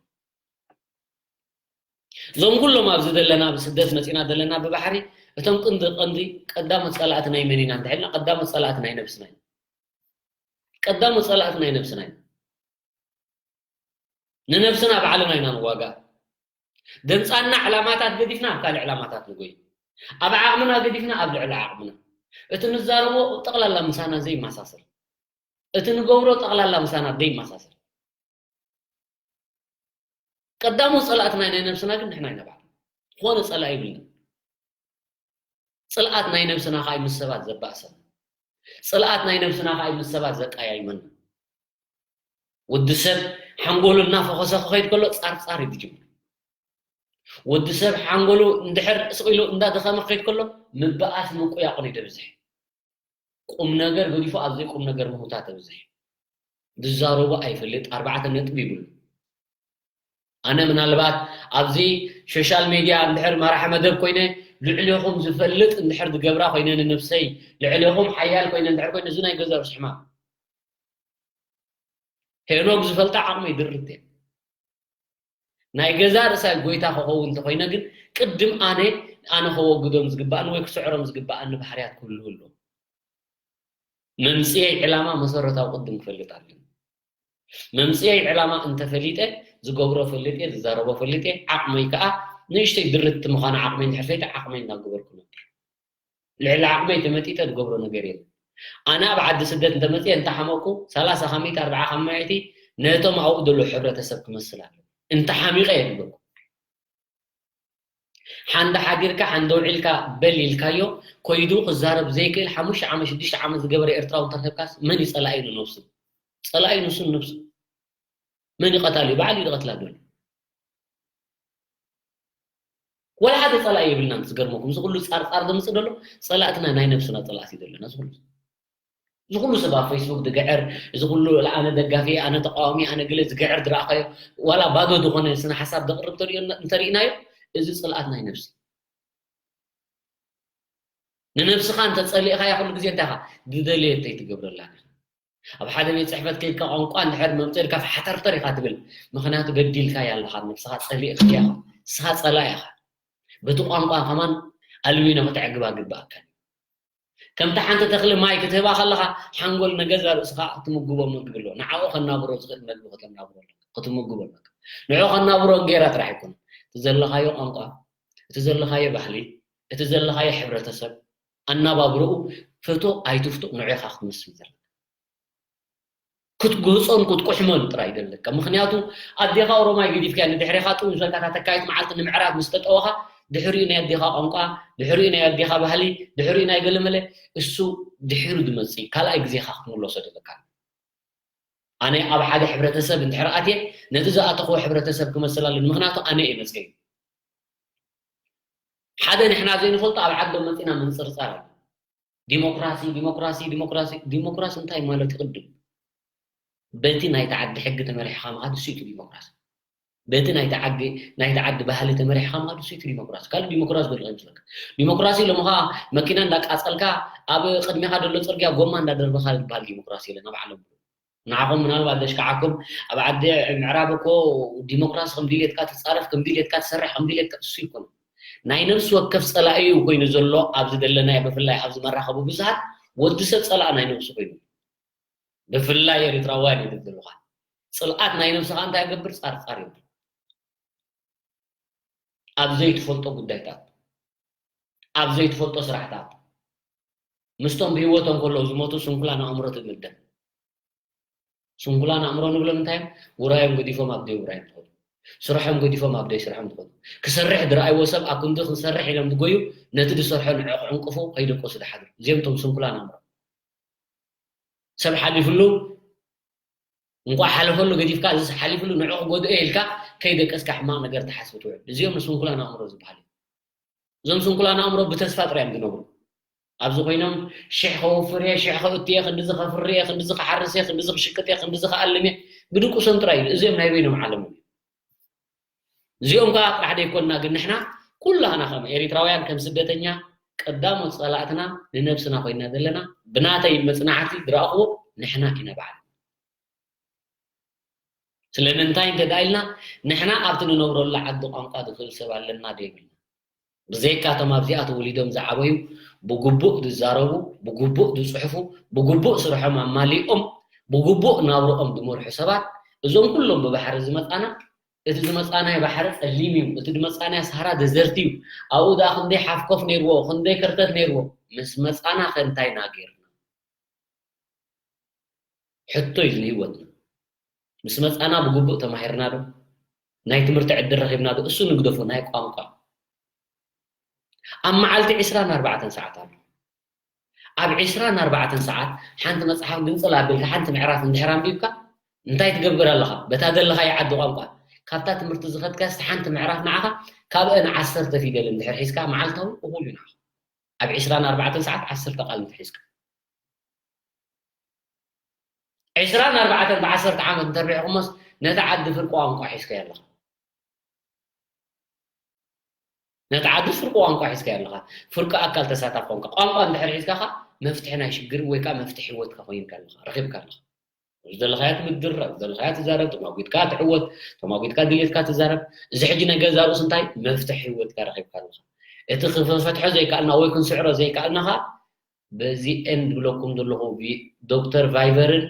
እዞም ኩሎም ኣብዚ ዘለና ብስደት መፂና ዘለና ብባሕሪ እቶም ቅንዲ ቀንዲ ቀዳሞት ፀላእቲ ናይ መን ኢና እንተሒልና ቀዳሞት ፀላእቲ ናይ ነብስና ኢና። ቀዳሞት ፀላእቲ ናይ ነብስና ኢና። ንነብስና ባዕልና ኢና ንዋጋእ። ደምፃና ዕላማታት ገዲፍና ኣብ ካልእ ዕላማታት ንጎይ። ኣብ ዓቕምና ገዲፍና ኣብ ልዕሊ ዓቕምና። እቲ ንዛረቦ ጠቕላላ ምሳና ዘይመሳሰል። እቲ ንገብሮ ጠቕላላ ምሳና ዘይመሳሰል። ቀዳሞት ፀላእትና ናይ ነብስና ግን ንሕና ኢና ባዕልና። ዝኾነ ፀላኢ ይብልና። ፅልኣት ናይ ነብስና ከዓ ምስ ሰባት ዘባእሰና። ፅልኣት ናይ ነብስና ከዓ ምስ ሰባት ዘቀያይመና። ወዲ ሰብ ሓንጎሉ እናፈኾሰ ክኸይድ ከሎ ጻርጻር እዩ ዝጅምር። ወዲ ሰብ ሓንጎሉ እንድሕር ስቕ ኢሉ እንዳደኸመ ክኸይድ ከሎ ምብኣስ ምቁያቑን እዩ ደብዝሕ። ቁም ነገር ገዲፉ ኣብ ዘይቁም ነገር ምህውታት ተብዝሕ። ዝዛረቦ ኣይፈልጥ፣ ኣርባዕተ ነጥቢ ይብሉ። ኣነ ምናልባት ኣብዚ ሶሻል ሜድያ እንድሕር መራሒ መደብ ኮይነ ልዕሌኹም ዝፈልጥ እንድሕር ዝገብራ ኮይነ ንነብሰይ ልዕሌኹም ሓያል ኮይነ እንድሕር ኮይነ እዚ ናይ ገዛ ርእሲ ሕማም ሄኖግ ዝፈልጣ ዓቕመይ ድርት እየ። ናይ ገዛ ርእሳይ ጎይታ ክኸውን እንተኾይነ ግን ቅድም ኣነ ኣነ ከወግዶም ዝግባእኒ ወይ ክስዕሮም ዝግባእኒ ባህርያት ክህልው ኣለዎ። መምፅኤይ ዕላማ መሰረታዊ ቅድም ክፈልጥ ኣለኒ። መምፅኤይ ዕላማ እንተፈሊጠ ዝገብሮ ፈልጥ እየ፣ ዝዛረቦ ፈልጥ እየ፣ ዓቕመይ ከዓ ንእሽተይ ድርት ምዃነ ዓቕመይ እንድሕር ፈይተ ዓቕመይ እናገበርኩ ነበር። ልዕሊ ዓቕመይ ተመጢጠ ዝገብሮ ነገር የለን። ኣነ ኣብ ዓዲ ስደት እንተመፅየ እንተሓመቕኩ ሰላሳ ካብ ሚእቲ ኣርባዓ ካብ ሚእቲ ነቶም ኣብኡ ዘሎ ሕብረተሰብ ክመስል ኣለዎ። እንተሓሚቐ እየ ዝብለኩም። ሓንዳ ሓዲርካ ሓንዳ ውዒልካ በል ኢልካዮ ኮይዱ ክዛረብ ዘይክእል ሓሙሽተ ዓመት ሽዱሽተ ዓመት ዝገበረ ኤርትራዊ እንተረኺብካስ መን እዩ ጸላኢ ንነብሱ? ጸላኢ ንሱ ንነብሱ። መን ይቐታል እዩ? ባዕሉ እዩ ዝቐትላ ዘሎ። ወላ ሓደ ጸላኢ የብልናን። ዝገርመኩም እዚ ኩሉ ጻርጻር ዘምጽእ ዘሎ ጸላእትና ናይ ነብስና ጸላእቲ ዘለና እዚ ኩሉ እዚ ኩሉ ሰብ ኣብ ፌስቡክ ዝግዕር፣ እዚ ኩሉ ኣነ ደጋፊ ኣነ ተቃዋሚ ኣነ ገለ ዝግዕር ዝረኣኻዮ ዋላ ባዶ ዝኾነ ስነ ሓሳብ ዘቕርብ እንተሪእናዮ እዚ ጽልኣት ናይ ነብሲ። ንነብስኻ እንተጸሊእኻያ ኩሉ ግዜ እንታይ ኢኻ ዝደለየቶ ኣይትገብረላን ኢኻ። ኣብ ሓደ ቤት ጽሕፈት ከይድካ ቋንቋ እንድሕር መምጽእ ኢልካ ፈሓተርተር ኢኻ ትብል። ምኽንያቱ በዲልካያ ኣለኻ፣ ንነብስኻ ጸሊእካያ ኢኻ። ንስኻ ጸላኢ ኢኻ። በቲ ቋንቋ ከማን ኣልሚኖ ከተዕግባ ግብኣካ። ከምቲ ሓንቲ ተኽሊ ማይ ክትህባ ከለኻ ሓንጎል ንገዛ ርእስኻ ክትምግቦ መግቢ ኣሎ። ንዓኡ ከናብሮ ዝኽእል መግቢ ከተናብሮ ኣለካ፣ ክትምግቦ ኣለካ። ንዑ ከናብሮ እንጌራ ጥራሕ ኣይኮነን። እቲ ዘለኻዮ ቋንቋ፣ እቲ ዘለኻዮ ባህሊ፣ እቲ ዘለኻዮ ሕብረተሰብ ኣናባብርኡ ፍቶ ኣይትፍቶ ንዑ ኢኻ ክትመስል ዘለካ። ክትግህጾን ክትቁሕሞን ጥራይ ደለካ። ምኽንያቱ ኣዴኻ ኦሮማይ ገዲፍካያ ንድሕሬኻ ጥው ዝበልካ እታ ተካይት መዓልቲ ንምዕራብ ምስ ተጠወኻ ድሕሪኡ ናይ ኣዴኻ ቋንቋ፣ ድሕሪኡ ናይ ኣዴኻ ባህሊ፣ ድሕሪኡ ናይ ገለመለ እሱ ድሒሩ ዝመጽእ ካልኣይ ግዜኻ ክትምለሶ ደለካ። ኣነ ኣብ ሓደ ሕብረተሰብ እንድሕር ኣትየ ነቲ ዝኣተኽዎ ሕብረተሰብ ክመስል ኣለኒ። ምኽንያቱ ኣነ እየ መጽገይ። ሓደ ንሕና ዘይንፈልጦ ኣብ ዓዶም መጺና ምንጽርጻር ኣሎ። ዲሞክራሲ ዲሞክራሲ ዲሞክራሲ ዲሞክራሲ እንታይ ማለት ይቕድም? በቲ ናይቲ ዓዲ ሕጊ ተመሪሕኻ ምኻድ እሱ እዩ ዲሞክራሲ። በቲ ናይቲ ዓዲ ናይቲ ዓዲ ባህሊ ተመሪሕኻ ምኻድ እሱ እዩ ዲሞክራሲ። ካልእ ዲሞክራሲ ዘሎ ይመስለካ? ዲሞክራሲ ሎምኻ መኪና እንዳቃጸልካ ኣብ ቅድሚኻ ዘሎ ጽርግያ ጎማ እንዳደርበኻ ዝበሃል ዲሞክራሲ የለን ኣብ ዓለም። ንዓኹም ምናልባት ደሽካዓኩም ኣብ ዓዲ ምዕራብ እኮ ዲሞክራሲ ከም ድልየትካ ትጻረፍ ከም ድልየትካ ትሰርሕ ከም ድልየትካ እሱ ይኮነ ናይ ነብሲ ወከፍ ጸላኢ እዩ ኮይኑ ዘሎ ኣብዚ ደለናዮ ብፍላይ ኣብዚ መራኸቡ ብዙሃት ወዲ ሰብ ጸላእ ናይ ነብሱ ኮይኑ ብፍላይ ኤርትራውያን እዩ ድብልኻ ጽልኣት ናይ ነብስኻ እንታይ ገብር ጻርጻር እዩ ኣብ ዘይትፈልጦ ጉዳይታት ኣብ ዘይትፈልጦ ስራሕታት ምስቶም ብህይወቶም ከለዉ ዝሞቱ ስንኩላን ኣእምሮ ትምደብ። ስንኩላን ኣእምሮ ንብሎም እንታይ እዮም? ውራዮም ገዲፎም ኣብ ደይ ውራዮም ትኸዱ፣ ስርሖም ገዲፎም ኣብ ደይ ስርሖም ትኸዱ። ክሰርሕ ዝረኣይዎ ሰብ ኣብ ክንዲ ክንሰርሕ ኢሎም ዝጎዩ ነቲ ዝሰርሖ ንዕኡ ክዕንቅፉ ከይደቀሱ ዝሓድሩ እዚኦም እቶም ስንኩላን ኣእምሮ። ሰብ ሓሊፍሉ እንቋዕ ሓለፈሉ ገዲፍካ እዚስ ሓሊፍሉ ንዕኡ ክጎድኦ ኢልካ ከይደቀስካ ሕማቕ ነገር ትሓስብ ትውዕል። እዚኦም ንስንኩላን ኣእምሮ ዝበሃል እዩ። እዞም ስንኩላን ኣእምሮ ብተስፋ ጥራይ እዮም ዝነብሩ። ኣብዚ ኮይኖም ሽሕ ከወፍር እየ፣ ሽሕ ከእቱ እየ፣ ክንድዚ ከፍሪ እየ፣ ክንድዚ ክሓርስ እየ፣ ክንድዚ ክሽቅጥ እየ፣ ክንድዚ ክኣልም እየ ብድቁሶም ጥራይ እዩ። እዚኦም ናይ በይኖም ዓለም እዮም። እዚኦም ከዓ ጥራሕ ደይኮንና ግን ንሕና ኩላህና ከም ኤሪትራውያን ከም ስደተኛ ቀዳሞት ጸላእትና ንነብስና ኮይና ዘለና ብናተይ መጽናዕቲ ዝረኣኽዎ ንሕና ኢና ባዕልና። ስለምንታይ እንተ ደኣ ኢልና ንሕና ኣብቲ ንነብረሉ ዓዲ ቋንቋ ዝኽእል ሰብ ኣለና ዶ የብልና? ብዘይካ እቶም ኣብዚኣ ተወሊዶም ዝዓበዩ ብግቡእ ዝዛረቡ፣ ብግቡእ ዝጽሕፉ፣ ብግቡእ ስርሖም ኣማሊኦም ብግቡእ ናብርኦም ዝመርሑ ሰባት እዞም ኩሎም ብባሕሪ ዝመጻና እቲ ዝመጻናዮ ባሕሪ ጸሊም እዩ፣ እቲ ዝመጻናዮ ሰሃራ ደዘርት እዩ፣ ኣብኡ ደኣ ክንደይ ሓፍኮፍ ነይርዎ፣ ክንደይ ከርተት ነይርዎ፣ ምስ መጻና ከ እንታይ ኢና ገይርና? ሕቶ እዩ ንህይወትና። ምስ መጻና ብግቡእ ተማሂርና ዶ? ናይ ትምህርቲ ዕድል ረኺብና ዶ? እሱ ንግደፎ፣ ናይ ቋንቋ። ኣብ መዓልቲ ዕስራን ኣርባዕተን ሰዓት ኣሎ። ኣብ ዕስራን ኣርባዕተን ሰዓት ሓንቲ መጽሓፍ ግንጽል ኣቢልካ ሓንቲ ምዕራፍ እንድሕር ኣንቢብካ እንታይ ትገብር ኣለኻ? በታ ዘለኻዮ ዓዲ ቋንቋ፣ ካብታ ትምህርቲ ዝኸድካስ ሓንቲ ምዕራፍ ንዓኻ፣ ካብአን ዓሰርተ ፊደል እንድሕር ሒዝካ፣ መዓልታዊ እኹል እዩ ንዓኻ። ኣብ ዕስራን ኣርባዕተን ሰዓት ዓሰርተ ቃል እንተሒዝካ። ዕስራን ኣርባዕተን ብዓሰርተ ዓመት እንተርቢሕኩሞስ፣ ነታ ዓዲ ፍርቂ ቋንቋ ሒዝካዮ ኣለኻ። ነቲ ዓዲ ፍርቂ ቋንቋ ሒዝካዮ ኣለኻ። ፍርቂ ኣካል ተሳታፊ ቋንቋ። ቋንቋ እንድሕር ሒዝካ ኸኣ መፍትሒ ናይ ሽግር ወይ ከኣ መፍትሒ ህይወትካ ኮይንካ ኣለኻ፣ ረኺብካ ኣለኻ። ዝደለኻዮ ትምድር፣ ዝደለኻዮ ትዛረብ፣ ተማጒትካ ትዕወት፣ ተማጒትካ ድሌትካ ትዛረብ። እዚ ሕጂ ናይ ገዛ ርእሱ እንታይ? መፍትሒ ህይወትካ ረኺብካ ኣለኻ። እቲ ክፈትሖ ዘይከኣልና ወይ ክንስዕሮ ዘይከኣልና ኸኣ በዚ ኤንድ ብለኩም ዘለኹ ቪ-፣ ዶክተር ቫይቨርን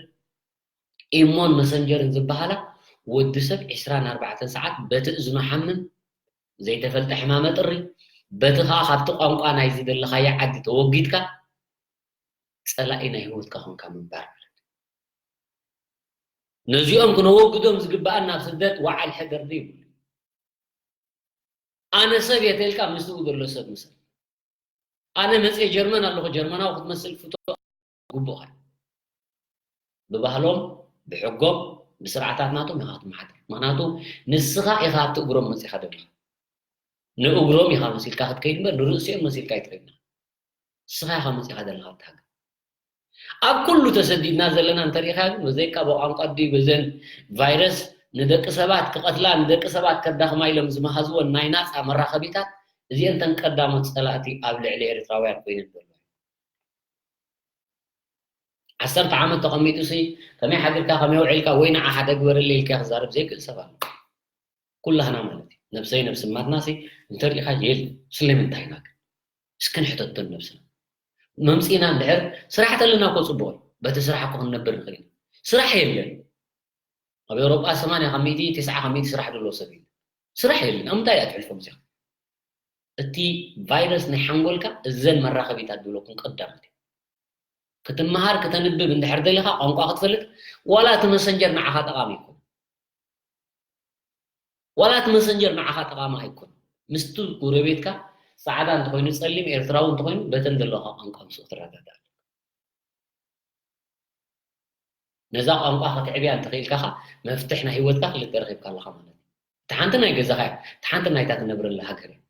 ኢሞን መሰንጀርን ዝበሃላ ወዲ ሰብ ዕስራን ኣርባዕተን ሰዓት በቲ እዝኑ ሓምም ዘይተፈልጠ ሕማመ ጥሪ፣ በቲ ኸኣ ካብቲ ቋንቋ ናይ ዝደለኻዮ ዓዲ ተወጊድካ ጸላኢ ናይ ህይወትካ ኾንካ ምንባር ማለት እዩ። ነዚኦም ክነወግዶም ዝግብኣና ኣብ ስደት ወዓል ሕደር ዘይብሉ። ኣነ ሰብ እየ ተልካ ምስኡ ዘሎ ሰብ ምሰል። ኣነ መጽየ ጀርመን ኣለኹ፣ ጀርመናዊ ክትመስል ፍቶ ግቡእኻ። ብባህሎም፣ ብሕጎም፣ ብስርዓታት ናቶም ኢኻ ክትመሓደር። ምኽንያቱ ንስኻ ኢኻ ኣብቲ እግሮም መጺኻ ደለኻ። ንእግሮም ኢኻ መሲልካ ክትከይድ እምበር ንርእሲኦም መሲልካ ኣይትኸይድን ኢኻ። ንስኻ ኢኻ መጺኻ ደለኻ ኣብቲ ሃገር። ኣብ ኩሉ ተሰዲድና ዘለና እንተሪኢኻ ግን፣ በዘይካ ብቋንቋ ድዩ በዘን ቫይረስ ንደቂ ሰባት ክቐትላ፣ ንደቂ ሰባት ከዳኽማ ኢሎም ዝመሃዝወን ናይ ናጻ መራኸቢታት፣ እዚአን እተን ቀዳሞት ጸላእቲ ኣብ ልዕሊ ኤርትራውያን ኮይነን ዘለዋ። ዓሰርተ ዓመት ተቐሚጡ ሲ ከመይ ሓዲርካ፣ ከመይ ውዒልካ፣ ወይ ንዓ ሓደ ግበረለይ ኢልካ ክዛረብ ዘይክእል ሰብ ኣሎ። ኩላህና ማለት እዩ። ነብሰይ ነብሲ ማትና ሲ እንተሪኢኻ የለ። ስለምንታይ ኢና ግን? እስኪ ንሕተቶ ነብስና። መምጺእና እንድሕር ስራሕ ተለና እኮ ጽቡቕ እዩ። በቲ ስራሕ እኮ ክንነብር ንኽእል ኢና። ስራሕ የለን። ኣብ ኤውሮጳ ሰማንያ ካብ ሚእቲ፣ ተስዓ ካብ ሚእቲ ስራሕ ዘለዎ ሰብ የለን። ስራሕ የለን። ኣብ ምንታይ እያ ትሕልፎም እዚኣ? እቲ ቫይረስ ናይ ሓንጎልካ እዘን መራኸቢታት ዝብለኩም ቀዳሞት እዩ። ክትመሃር፣ ክተንብብ እንድሕር ደሊኻ፣ ቋንቋ ክትፈልጥ፣ ዋላ እቲ መሰንጀር ንዓኻ ጠቓሚ ይኮን። ዋላ እቲ መሰንጀር ንዓኻ ጠቓሚ ኣይኮን። ምስቲ ጎረቤትካ ጻዕዳ እንተኾይኑ፣ ጸሊም ኤርትራዊ እንተኾይኑ፣ በተን ዘለኻ ቋንቋ ምስኡ ትረዳዳእ ኣለካ። ነዛ ቋንቋ ክትዕብያ እንተኽኢልካ ኸኣ፣ መፍትሕ ናይ ህይወትካ ክልተ ረኺብካ ኣለኻ ማለት እዩ። እቲ ሓንቲ ናይ ገዛኻ እያ፣ እቲ ሓንቲ ናይታ ትነብረላ ሃገር እያ።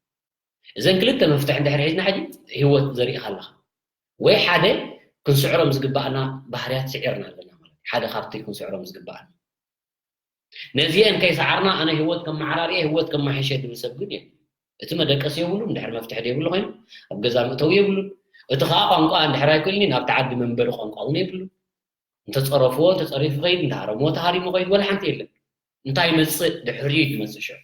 እዘን ክልተ መፍትሕ እንድሕር ሒዝና ሕጂ ህይወት ዘሪእኻ ኣለኻ። ወይ ሓደ ክንስዕሮም ዝግባኣና ባህርያት ስዒርና ኣለና ማለት እዩ። ሓደ ካብቲ ክንስዕሮም ዝግባኣና። ነዚአን ከይሰዓርና ኣነ ህይወት ከመዓራርየ፣ ህይወት ከመሓሸ ድብል ሰብ ግን የለን። እቲ መደቀሲ የብሉን፣ እንድሕር መፍትሒ የብሉ ኮይኑ፣ ኣብ ገዛ መእተዊ የብሉን። እቲ ኸኣ ቋንቋ እንድሕር ኣይክእልኒ፣ ናብቲ ዓዲ መንበሪ ቋንቋ እውን የብሉን። እንተጸረፍዎ ተጸሪፉ ይኸይድ፣ እንተሃረምዎ ተሃሪሙ ይኸይድ፣ ወላ ሓንቲ የለን። እንታይ ይመጽእ? ድሕሪኡ እዩ ዝመጽእ ሽዑ።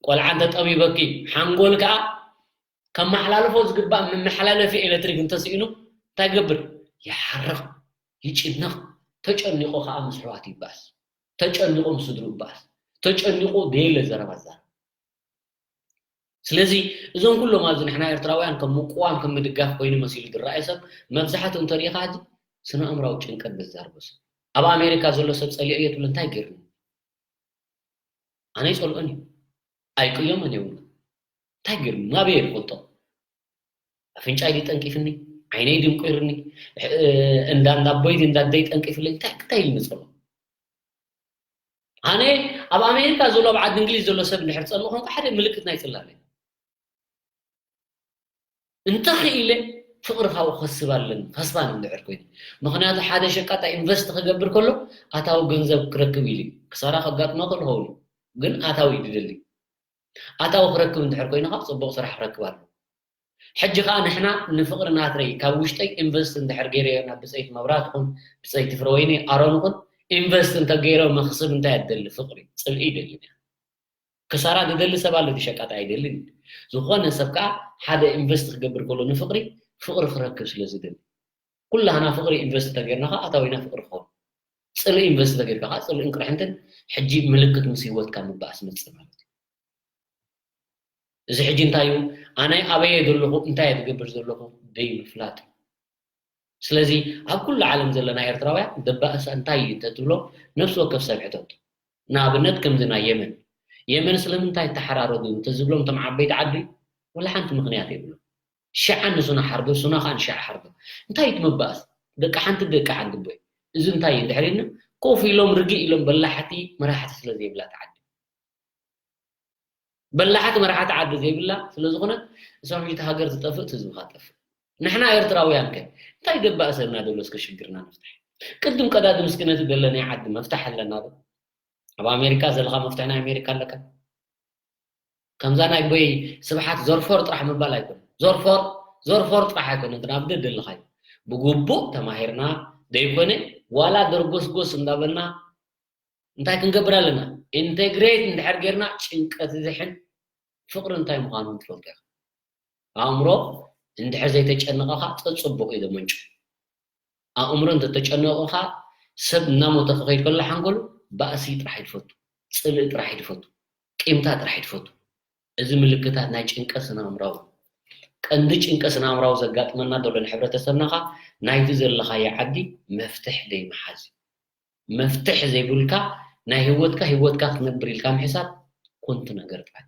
ቆልዓ እንተጠቢበኪ፣ ሓንጎል ከኣ ከመሓላልፎ ዝግባእ መመሓላለፊ ኤሌክትሪክ እንተስኢኑ እንታይ ይገብር? ይሓርቕ፣ ይጭነቕ። ተጨኒቑ ከኣ ምስ ኣሕዋቱ ይበኣስ። ተጨኒቑ ምስ ስድርኡ ይበኣስ። ተጨኒቑ ደየለ ዘረባ ይዛረብ። ስለዚ እዞም ኩሎም ኣብዚ ንሕና ኤርትራውያን ከም ምቁዋም ከም ምድጋፍ ኮይኑ መሲሉ ዝረኣይ ሰብ መብዛሕትኡ እንተሪኢኻ ሕጂ ስነ ኣእምራዊ ጭንቀት በዝዛርቦ ሰብ። ኣብ ኣሜሪካ ዘሎ ሰብ ጸሊኦዮ ትብሎ እንታይ ገይሩኒ? ኣነ ይጸልኦን እዩ። ኣይቅዮምን የብሉ። እንታይ ገይሩኒ? ናበይ እየ ዝፈልጦ? ኣፍንጫይ ድዩ ጠንቂፍኒ? ዓይነይ ድዩ እንቂሩኒ? እ፣ እንዳ፣ እንዳ ኣቦይ ድዩ እንዳ ኣደይ ጠንቂፍለይ? እንታይ፣ እንታይ ኢሉ ንጸሎ? ኣነ ኣብ ኣሜሪካ ዘሎ፣ ኣብ ዓዲ እንግሊዝ ዘሎ ሰብ እንድሕር ጸልኦ ኮንኩ ሓደ ምልክት ናይ ጽላለ። እንተኽኢለ ፍቕሪ ካብኡ ክኸስብ ኣለኒ፣ ከስባን እንድሕር ኮይኑ። ምኽንያቱ ሓደ ሸቃጣይ ኢንቨስት ክገብር ከሎ ኣታዊ ገንዘብ ክረክብ ኢሉ እዩ። ክሳራ ከጋጥሞ ከሎ ኸውን እዩ። ግን ኣታዊ እዩ ዝደሊ። ኣታዊ ክረክብ እንድሕር ኮይኑ ከዓ ጽቡቕ ስራሕ ክረክብ ኣለዎ። ሕጂ ከዓ ንሕና ንፍቕሪ ናትረይ ካብ ውሽጠይ ኢንቨስት እንድሕር ገይረዮ ናብ ብጸይቲ መብራት ይኹን ብጸይቲ ፍረወይኒ ኣሮን ይኹን ኢንቨስት እንተገይረ መኽስብ እንታይ እደሊ? ፍቕሪ፣ ጽልኢ ይደሊ። ክሳራ ዝደሊ ሰብ ኣሎ፣ እቲ ሸቃጣይ ኣይደልን። ዝኾነ ሰብ ከዓ ሓደ ኢንቨስት ክገብር ከሎ ንፍቕሪ፣ ፍቕሪ ክረክብ ስለ ዝደሊ። ኩላህና ፍቕሪ ኢንቨስት እንተገይርና ከዓ ኣታዊና ፍቕሪ ክኸውን። ጽልኢ ኢንቨስት እንተገይርካ ከዓ ጽልእን ቅርሕንትን ሕጂ ምልክት ምስ ህይወትካ ምባኣስ መጽእ ማለት እዩ። እዚ ሕጂ እንታይ እዩ? ኣነ ኣበይ እየ ዘለኹ? እንታይ እየ ዝገብር ዘለኹ? ደይምፍላጥ እዩ። ስለዚ ኣብ ኩሉ ዓለም ዘለና ኤርትራውያን ደባእሳ እንታይ እዩ እንተትብሎ ነፍሲ ወከፍ ሰብ ሕተቱ። ንኣብነት ከምዚ ናይ የመን። የመን ስለምንታይ ተሓራረዱ እንተዝብሎም እቶም ዓበይቲ ዓዲ ወላ ሓንቲ ምኽንያት የብሎም። ሽዓ ንሱና ሓርዶ፣ ሱና ከኣ ንሽዓ ሓርዶ። እንታይ እዩ እቲ ምባኣስ? ደቂ ሓንቲ ደቂ ሓንቲ እቦይ። እዚ እንታይ እዩ እንድሕር ኢልና፣ ኮፍ ኢሎም ርግእ ኢሎም በላሕቲ መራሕቲ ስለ ዘይብላ እታ ዓዲ። በላሕቲ መራሕቲ ዓዲ ዘይብላ ስለ ዝኾነት፣ እሶም ሕጂ እታ ሃገር ትጠፍእ፣ እቲ ህዝቢ ኸኣ ጠፍእ። ንሕና ኤርትራውያን ከ እንታይ ገባእ ሰብና ዘሎ እስከ ሽግርና ንፍታሕ። ቅድም ቀዳድም እስኪ ነቲ ደለናዮ ዓዲ መፍታሕ ኣለና ዶ? ኣብ ኣሜሪካ ዘለኻ መፍትሒ ናይ ኣሜሪካ ኣለካ። ከምዛ ናይ ቦይ ስብሓት ዞርፎር ጥራሕ ምባል ኣይኮነ። ዞርፎር፣ ዞርፎር ጥራሕ ኣይኮነ፣ እንትን ኣብ ደደለኻዮ። ብግቡእ ተማሂርና ዘይኮነ፣ ዋላ ደርጎስጎስ እንዳበልና እንታይ ክንገብር ኣለና? ኢንተግሬት እንድሕር ጌርና ጭንቀት ዝሕን ፍቕሪ እንታይ ምዃኑ ትፈልጦ ኢኻ። ኣእምሮ እንድሕር ዘይተጨነቐኻ ጸጽቡቕ እዩ ዘመንጩ። ኣእምሮ እንተተጨነቑኻ ሰብ እናሞተ ክኸይድ ከሎ ሓንጎሉ ባእሲ ጥራሕ ይድፈቱ፣ ጽልኢ ጥራሕ ይድፈቱ፣ ቂምታ ጥራሕ ይድፈቱ። እዚ ምልክታት ናይ ጭንቀት ስነ ኣእምራዊ። ቀንዲ ጭንቀት ስነ ኣእምራዊ ዘጋጥመና ዘሎ ንሕብረተሰብና ኸኣ ናይቲ ዘለኻዮ ዓዲ መፍትሕ ደይምሓዝ እዩ። መፍትሕ ዘይብልካ ናይ ህይወትካ ህይወትካ ክትነብር ኢልካ ምሕሳብ ኮንቱ ነገር ጥራይ።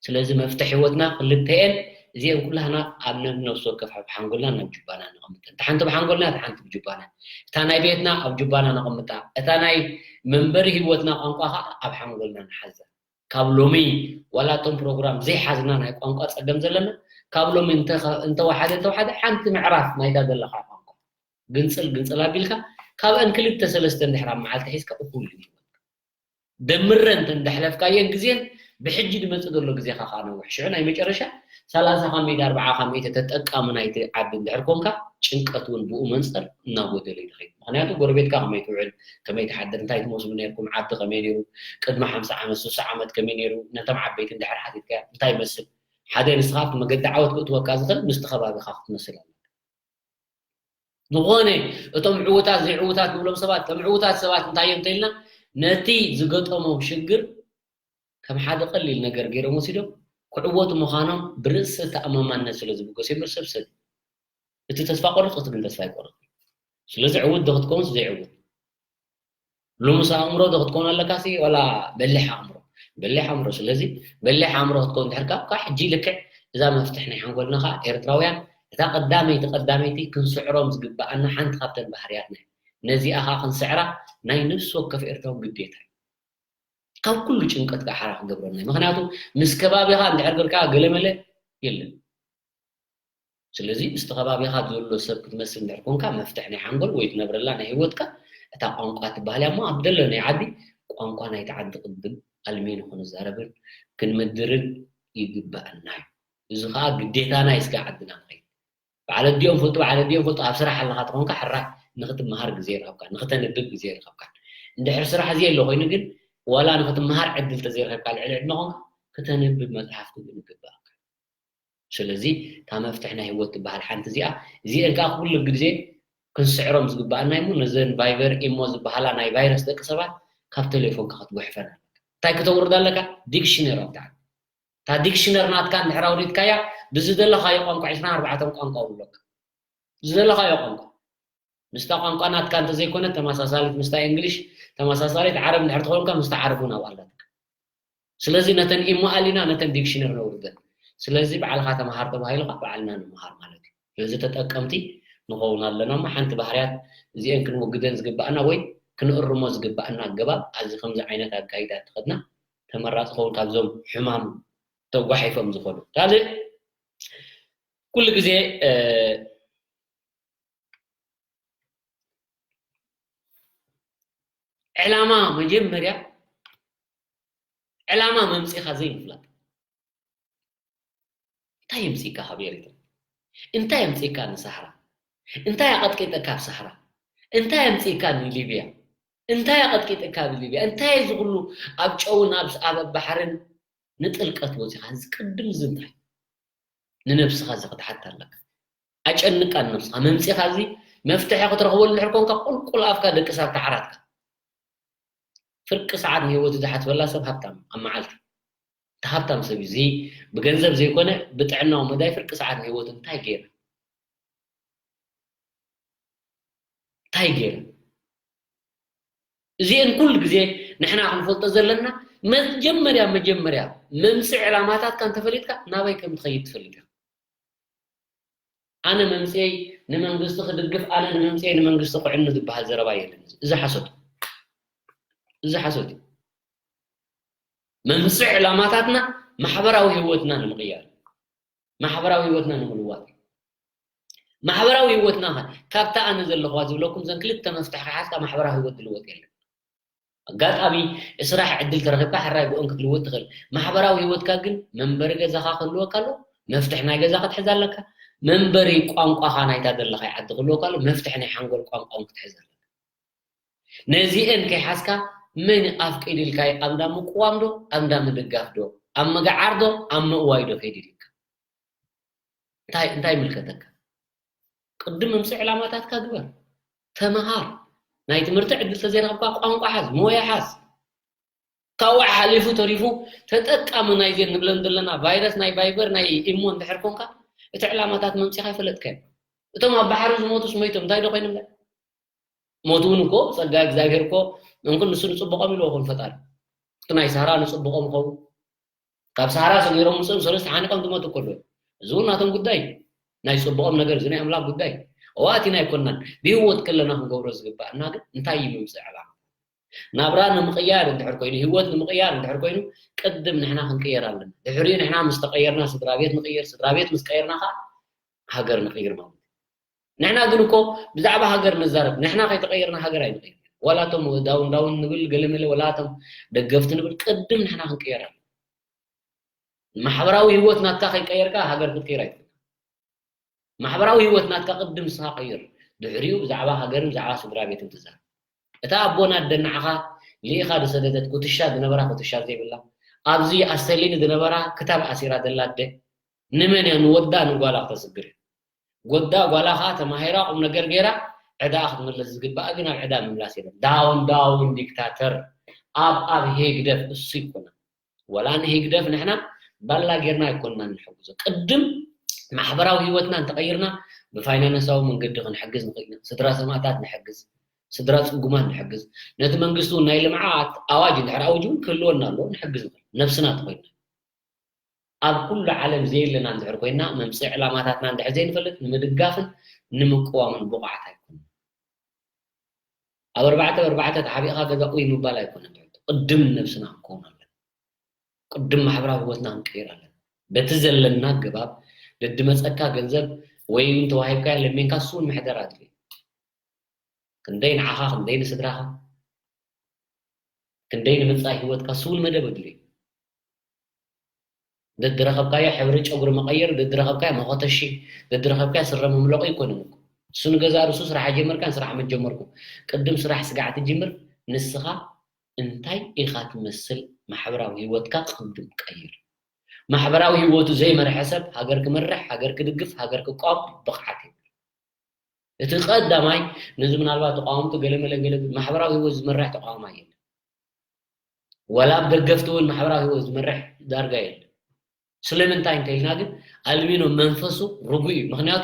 ስለዚ መፍትሕ ህይወትና ክልተኤን እዚአን ኩላህና ኣብ ነብ ነብሲ ወከፍ ኣብ ሓንጎልና ናብ ጁባና ነቐምጠን። እታ ሓንቲ ብሓንጎልና እታ ሓንቲ ብጁባና። እታ ናይ ቤትና ኣብ ጁባና ነቐምጣ። እታ ናይ መንበሪ ህይወትና ቋንቋ ኸዓ ኣብ ሓንጎልና ንሓዛ። ካብ ሎሚ ዋላ እቶም ፕሮግራም ዘይሓዝና ናይ ቋንቋ ጸገም ዘለና ካብ ሎሚ እንተኸ- እንተወሓደ እንተወሓደ ሓንቲ ምዕራፍ ናይታ ዘለኻ ቋንቋ ግንጽል ግንጽል ኣቢልካ ካብአን ክልተ ሰለስተ እንድሕር ኣብ መዓልቲ ሒዝካ እኹል እዩ። ደምረን እንተ እንዳሕለፍካየን ግዜን ብሕጂ ዝመጽእ ዘሎ ግዜኻ ከዓ ነውሕ። ሽዑ ናይ መጨረሻ ሰላሳ ካብ ሚእቲ ኣርብዓ ካብ ሚእቲ ተጠቃሚ ናይቲ ዓዲ እንድሕር ኮንካ ጭንቀት እውን ብኡ መንጸር እናጎደለ እዩ ዝኸይድ። ምኽንያቱ ጎረቤትካ ከመይ ትውዕል፣ ከመይ ትሓድር፣ እንታይ ትመስሉ ነርኩም፣ ዓዲ ከመይ ነይሩ፣ ቅድሚ ሓምሳ ዓመት፣ ስሳ ዓመት ከመይ ነይሩ፣ ነቶም ዓበይቲ እንድሕር ሓቲትካ እንታይ ይመስል፣ ሓደ ንስኻ ኣብቲ መገዲ ዓወት ክእትወካ ዝኽእል ምስቲ ከባቢኻ ክትመስል ኣለካ። ዝኾነ እቶም ዕዉታት ዘይዕዉታት ንብሎም ሰባት፣ እቶም ዕዉታት ሰባት እንታይ እዮም ተልና ነቲ ዝገጠሞም ሽግር ከም ሓደ ቀሊል ነገር ገይሮም ወሲዶም ክዕወቱ ምዃኖም ብርእሰ ተኣማማነት ስለ ዝብገሱ እምበር ሰብ ሰብ እቲ ተስፋ ቆርጥ እቲ ግን ተስፋ ይቆርጥ። ስለዚ ዕዉት ዶ ክትከውንስ ዘይዕዉት ልሙስ ኣእምሮ ዶ ክትከውን ኣለካ ሲ ዋላ በሊሕ ኣእምሮ? በሊሕ ኣእምሮ። ስለዚ በሊሕ ኣእምሮ ክትከውን ድሕር ካብ ካብ ሕጂ ልክዕ እዛ መፍትሕ ናይ ሓንጎልና ከዓ ኤርትራውያን እታ ቀዳመይቲ ቀዳመይቲ ክንስዕሮም ዝግበኣና ሓንቲ ካብተን ባህርያትና እያ። ነዚኣ ከዓ ክንስዕራ ናይ ነፍሲ ወከፍ ኤርትራዊ ግዴታ እዩ። ካብ ኩሉ ጭንቀት ከዓ ሓራ ክገብረና እዩ። ምክንያቱ ምስ ከባቢኻ እንድሕር ገርካ ገለመለ የለን። ስለዚ ምስቲ ከባቢኻ ዘሎ ሰብ ክትመስል እንድሕር ኮንካ መፍትሕ ናይ ሓንጎል ወይ ትነብረላ ናይ ህይወትካ እታ ቋንቋ ትበሃል እያ እሞ ኣብ ደለናይ ዓዲ ቋንቋ ናይቲ ዓዲ ቅድም ኣልሚኑ ክንዛረብን ክንምድርን ይግበኣና እዩ። እዚ ከዓ ግዴታና እዩ። እስከ ዓድና ንኸይድ በዓል ኣዲኦም ፈልጡ በዓል ኣዲኦም ፈልጡ ኣብ ስራሕ ኣለኻ ተኾንካ ሕራይ ንክትመሃር ግዜ ይረኸብካ ንክተንብብ ግዜ ይረኸብካ። እንድሕር ስራሕ ዘየሎ ኮይኑ ግን ዋላ ንክትመሃር ዕድል ተዘይረኸብካ ልዕሊ ዕድመ ኮንካ ክተንብብ መፅሓፍ ክብል ይግበኣካ። ስለዚ እታ መፍትሕ ናይ ህይወት ትበሃል ሓንቲ እዚኣ እዚአን ከዓ ኩሉ ግዜ ክንስዕሮም ዝግበኣና እሞ ነዘን ቫይበር ኢሞ ዝበሃላ ናይ ቫይረስ ደቂ ሰባት ካብ ቴሌፎንካ ክትጉሕፈን ኣለካ። እንታይ ክተውርድ ኣለካ? ዲክሽነር ኣብታ እታ ዲክሽነር ናትካ እንድሕር ኣውሪድካያ ብዝደለኻዮ ቋንቋ ዒስራን ኣርባዕተን ቋንቋ ውለካ ዝደለኻዮ ቋንቋ ምስታ ቋንቋ ናትካ እንተዘይኮነ ተመሳሳሊት ምስታ እንግሊሽ ተመሳሳሊት ዓረብ እንድሕር ትኾንካ ምስታ ዓረብ እውን ኣብኣ ኣለትካ። ስለዚ ነተን ኢሞ ኣሊና ነተን ዲክሽነር ነውርደን። ስለዚ ባዕልኻ ተምሃር ተባሂሉ ካብ ባዕልና ንምሃር ማለት እዩ። ስለዚ ተጠቀምቲ ንኸውን ኣለና እሞ ሓንቲ ባህርያት እዚአን ክንወግደን ዝግባኣና ወይ ክንእርሞ ዝግባኣና ኣገባብ ኣዚ ከምዚ ዓይነት ኣካይዳ ተኸድና ተመራፂ ኸውን ካብዞም ሕማም ተጓሒፎም ዝኾኑ ካልእ ኩሉ ግዜ ዕላማ መጀመርያ ዕላማ መምፂኻ ዘይምፍላጥ እንታይ የምፅእካ ካብ ኤርትራ እንታይ የምፅእካ ንሳሕራ እንታይ ኣቐጥቂጠካ ኣብ ሳሕራ እንታይ የምፅእካ ንሊብያ እንታይ ኣቐጥቂጠካ ኣብ ሊብያ እንታይ እዚ ኩሉ ኣብ ጨውን ኣብ ባሕርን ንጥልቀት ወፂኻ እዚ ቅድም እዚ እንታይ ንነብስኻ እዚ ክትሓት ኣለካ ኣጨንቃ ንነብስኻ መምፂኻ እዚ መፍትሒ ክትረኽበሉ ድሕር ኮንካ ቁልቁል ኣፍካ ደቂ ሳብ ተዓራትካ ፍርቂ ሰዓት ንህይወቱ ዝሓስበላ ሰብ ሃብታም ኣብ መዓልቲ እቲ ሃብታም ሰብ እዚ ብገንዘብ ዘይኮነ ብጥዕናዊ መዳይ ፍርቂ ሰዓት ንህይወቱ እንታይ ገይረ እንታይ ገይረ እዚአን ኩሉ ግዜ ንሕና ክንፈልጦ ዘለና መጀመርያ መጀመርያ መምፅእ ዕላማታትካ እንተፈሊጥካ ናበይ ከም ትኸይድ ትፈልጥ ኢኻ ኣነ መምፅኤይ ንመንግስቲ ክድግፍ፣ ኣነ ንመምፅኤይ ንመንግስቲ ክዕኑ ዝበሃል ዘረባ የለን። እዚ ሓሶት፣ እዚ ሓሶት እዩ። መምፅእ ዕላማታትና ማሕበራዊ ህይወትና ንምቕያር፣ ማሕበራዊ ህይወትና ንምልዋጥ። ማሕበራዊ ህይወትና ኸ ካብታ ኣነ ዘለኹዋ ዝብለኩም ዘን ክልተ መፍትሒ ከሓዝካ ማሕበራዊ ህይወት ዝልወጥ የለን። ኣጋጣሚ ስራሕ ዕድል ተረኺብካ ሕራይ ብኦን ክትልወጥ ትኽእል። ማሕበራዊ ህይወትካ ግን መንበሪ ገዛኻ ክህልወካ ኣሎ፣ መፍትሒ ናይ ገዛ ክትሕዝ ኣለካ። መንበሪ ቋንቋኻ ናይታ ዘለኻይ ዓዲ ክህልወካ ኣሎ፣ መፍትሒ ናይ ሓንጎል ቋንቋ እውን ክትሕዝ ኣለካ። ነዚአን ከይሓዝካ መን ኣፍቂድልካ? ኣብ እንዳ ምቅዋም ዶ ኣብ እንዳ ምድጋፍ ዶ ኣብ ምግዓር ዶ ኣብ ምእዋይ ዶ ከይድልካ? እንታይ እንታይ ይምልከተካ? ቅድም ምምፅእ ዕላማታትካ ግበር፣ ተመሃር፣ ናይ ትምህርቲ ዕድል ተዘይረኽብካ ቋንቋ ሓዝ፣ ሞያ ሓዝ። ካብኡ ሓሊፉ ተሪፉ ተጠቃሚ ናይዘን ንብለን ዘለና ቫይረስ ናይ ቫይበር ናይ ኢሞ እንድሕር ኮንካ እቲ ዕላማታት መምፂኻ ይፈለጥካዮ። እቶም ኣብ ባሕሪ ዝሞቱስ መይቶም እንታይ ዶ ኮይኖም? ሞት እውን እኮ ጸጋ እግዚኣብሔር እኮ እንኩ ንሱ ንጽብቆም ኢልዎ ኹን ፈጣሪ እቲ ናይ ሳራ ንጽብቆም ኸውን ካብ ሳራ ሰጊሮም ምፅኦም ሰለስተ ሓኒቆም ዝሞቱ እኮ ኣለዉ። እዚ እውን ናቶም ጉዳይ ናይ ጽብቆም ነገር እዚ ናይ ኣምላኽ ጉዳይ እዋ እቲ ናይ ኮናን ብህይወት ከለና ክንገብሮ ዝግባእና ግን እንታይ እዩ ምምፅእ ዕላማ? ናብራ ንምቕያር እንድሕር ኮይኑ ህይወት ንምቕያር እንድሕር ኮይኑ ቅድም ንሕና ክንቅየር ኣለና። ድሕሪኡ ንሕና ምስ ተቐየርና ስድራ ቤት ንቕየር፣ ስድራ ቤት ምስ ቀየርና ከዓ ሃገር ንቕይር ማለት እዩ። ንሕና ግን እኮ ብዛዕባ ሃገር ንዛረብ፣ ንሕና ከይተቐየርና ሃገር ኣይንቕይር። ዋላ እቶም ዳውን ዳውን ንብል ገለመለ፣ ዋላ እቶም ደገፍቲ ንብል፣ ቅድም ንሕና ክንቅየር ኣሎ። ማሕበራዊ ህይወት ናትካ ከይቀየርካ ሃገር ክትቅይር ኣይትኽእል። ማሕበራዊ ህይወት ናትካ ቅድም ንስኻ ቀይር፣ ድሕሪኡ ብዛዕባ ሃገርን ብዛዕባ ስድራ ቤትን ትዛረብ። እታ ኣቦን ኣደን ንዓኻ ልኢኻ ዝሰደደት ኩትሻ ዝነበራ ኩትሻ ዘይብላ፣ ኣብዚ ኣሰሊኒ ዝነበራ ክታብ ኣሲራ ዘላ ኣደ፣ ንመን እያ ንወዳ ንጓላ ክተስግር? ጎዳ ጓላ ኸዓ ተማሂራ ቁም ነገር ገይራ ዕዳኣ ክትምለስ ዝግባኣ ግን ኣብ ዕዳ ምምላስ የለን። ዳውን ዳውን ዲክታተር ኣብ ኣብ ህግደፍ እሱ ይኮና ወላ ንህግደፍ ንሕና ባላ ጌርና ኣይኮንና ንሕግዞ። ቅድም ማሕበራዊ ህይወትና እንተቐይርና ብፋይናንሳዊ መንገዲ ክንሕግዝ ንኽእል ኢና። ስድራ ሰማእታት ንሕግዝ፣ ስድራ ጽጉማት ንሕግዝ። ነቲ መንግስቲ እውን ናይ ልምዓት ኣዋጅ እንድሕር ኣውጅ እውን ክህልወና ኣለዎ፣ ንሕግዝ ንኽእል ነብስና ተኾይንና። ኣብ ኩሉ ዓለም ዘየለና እንድሕር ኮይና መምፅኢ ዕላማታትና እንድሕር ዘይንፈልጥ ንምድጋፍን ንምቅዋምን ብቑዓት ኣይኮንን። ኣብ ኣርባዕተ ኣርባዕተ ተሓቢእኻ ገዛ ኡይ ምባል ኣይኮነን ትሕዝቶ። ቅድም ነብስና ክንከውን ኣለና። ቅድም ማሕበራዊ ህይወትና ክንቀይር ኣለና። በቲ ዘለና ኣገባብ ደድመፀካ ገንዘብ ወይ እውን ተዋሂብካ ለሚንካ እሱ እውን ምሕደራ ድልዮ። ክንደይ ንዓኻ ክንደይ ንስድራኻ ክንደይ ንምፃእ ህይወትካ ስውን መደብ ኣድልዩ። ደድረኸብካዮ ሕብሪ ጨጉሪ መቐየር፣ ደድረኸብካዮ መኸተሺ፣ ደድረኸብካዮ ስረ መምለቑ ኣይኮነን እኮ። እሱ ንገዛ ርእሱ ስራሕ ኣይጀመርካን ስራሕ መጀመርኩ። ቅድም ስራሕ ስጋዕ ትጅምር፣ ንስኻ እንታይ ኢኻ ትመስል ማሕበራዊ ህይወትካ ቅድም ቀይር። ማሕበራዊ ህይወቱ ዘይመርሐ ሰብ ሃገር ክመርሕ፣ ሃገር ክድግፍ፣ ሃገር ክቃወም ብቕዓት የብሉን። እቲ ቀዳማይ ነዚ ምናልባት ተቃወምቲ ገለመለ ገለ ማሕበራዊ ህይወት ዝመርሕ ተቃዋማይ የለን። ወላ ኣብ ደገፍቲ እውን ማሕበራዊ ህይወት ዝመርሕ ዳርጋ የለን። ስለምንታይ እንተኢልና ግን ኣልሚኖ መንፈሱ ርጉእ እዩ። ምክንያቱ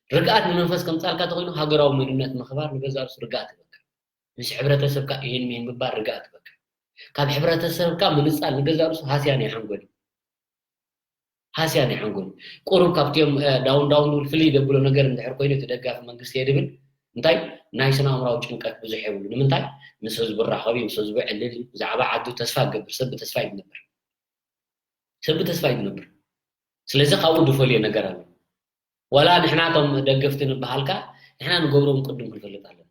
ርግኣት ንመንፈስ ከምፃልካ ተኮይኑ ሃገራዊ መንነት ምኽባር ንገዛ ርሱ ርግኣት ይበካ። ምስ ሕብረተሰብካ ይህን ሚህን ምባል ርግኣት ይበካ። ካብ ሕብረተሰብካ ምንፃል ንገዛ ርሱ ሃስያ ናይ ሓንጎል እዩ። ሃስያ ናይ ሓንጎል ቁሩብ ካብቲኦም ዳውን ዳውን ዝብል ፍልይ ዘብሎ ነገር እንድሕር ኮይኑ እቲ ደጋፊ መንግስቲ እየ ድብል እንታይ ናይ ስነ ኣእምራዊ ጭንቀት ብዙሕ የብሉ። ንምንታይ? ምስ ህዝቡ ራኸብ እዩ፣ ምስ ህዝቡ ዕልል እዩ፣ ብዛዕባ ዓዱ ተስፋ ዝገብር ሰብ ብተስፋ እዩ ዝነብር። ሰብ ብተስፋ እዩ ዝነብር። ስለዚ ካብኡ ዝፈልዮ ነገር ኣሎ። ዋላ ንሕና እቶም ደገፍቲ ንበሃልካ ንሕና ንገብሮም ቅድም ክንፈልጥ ኣለና።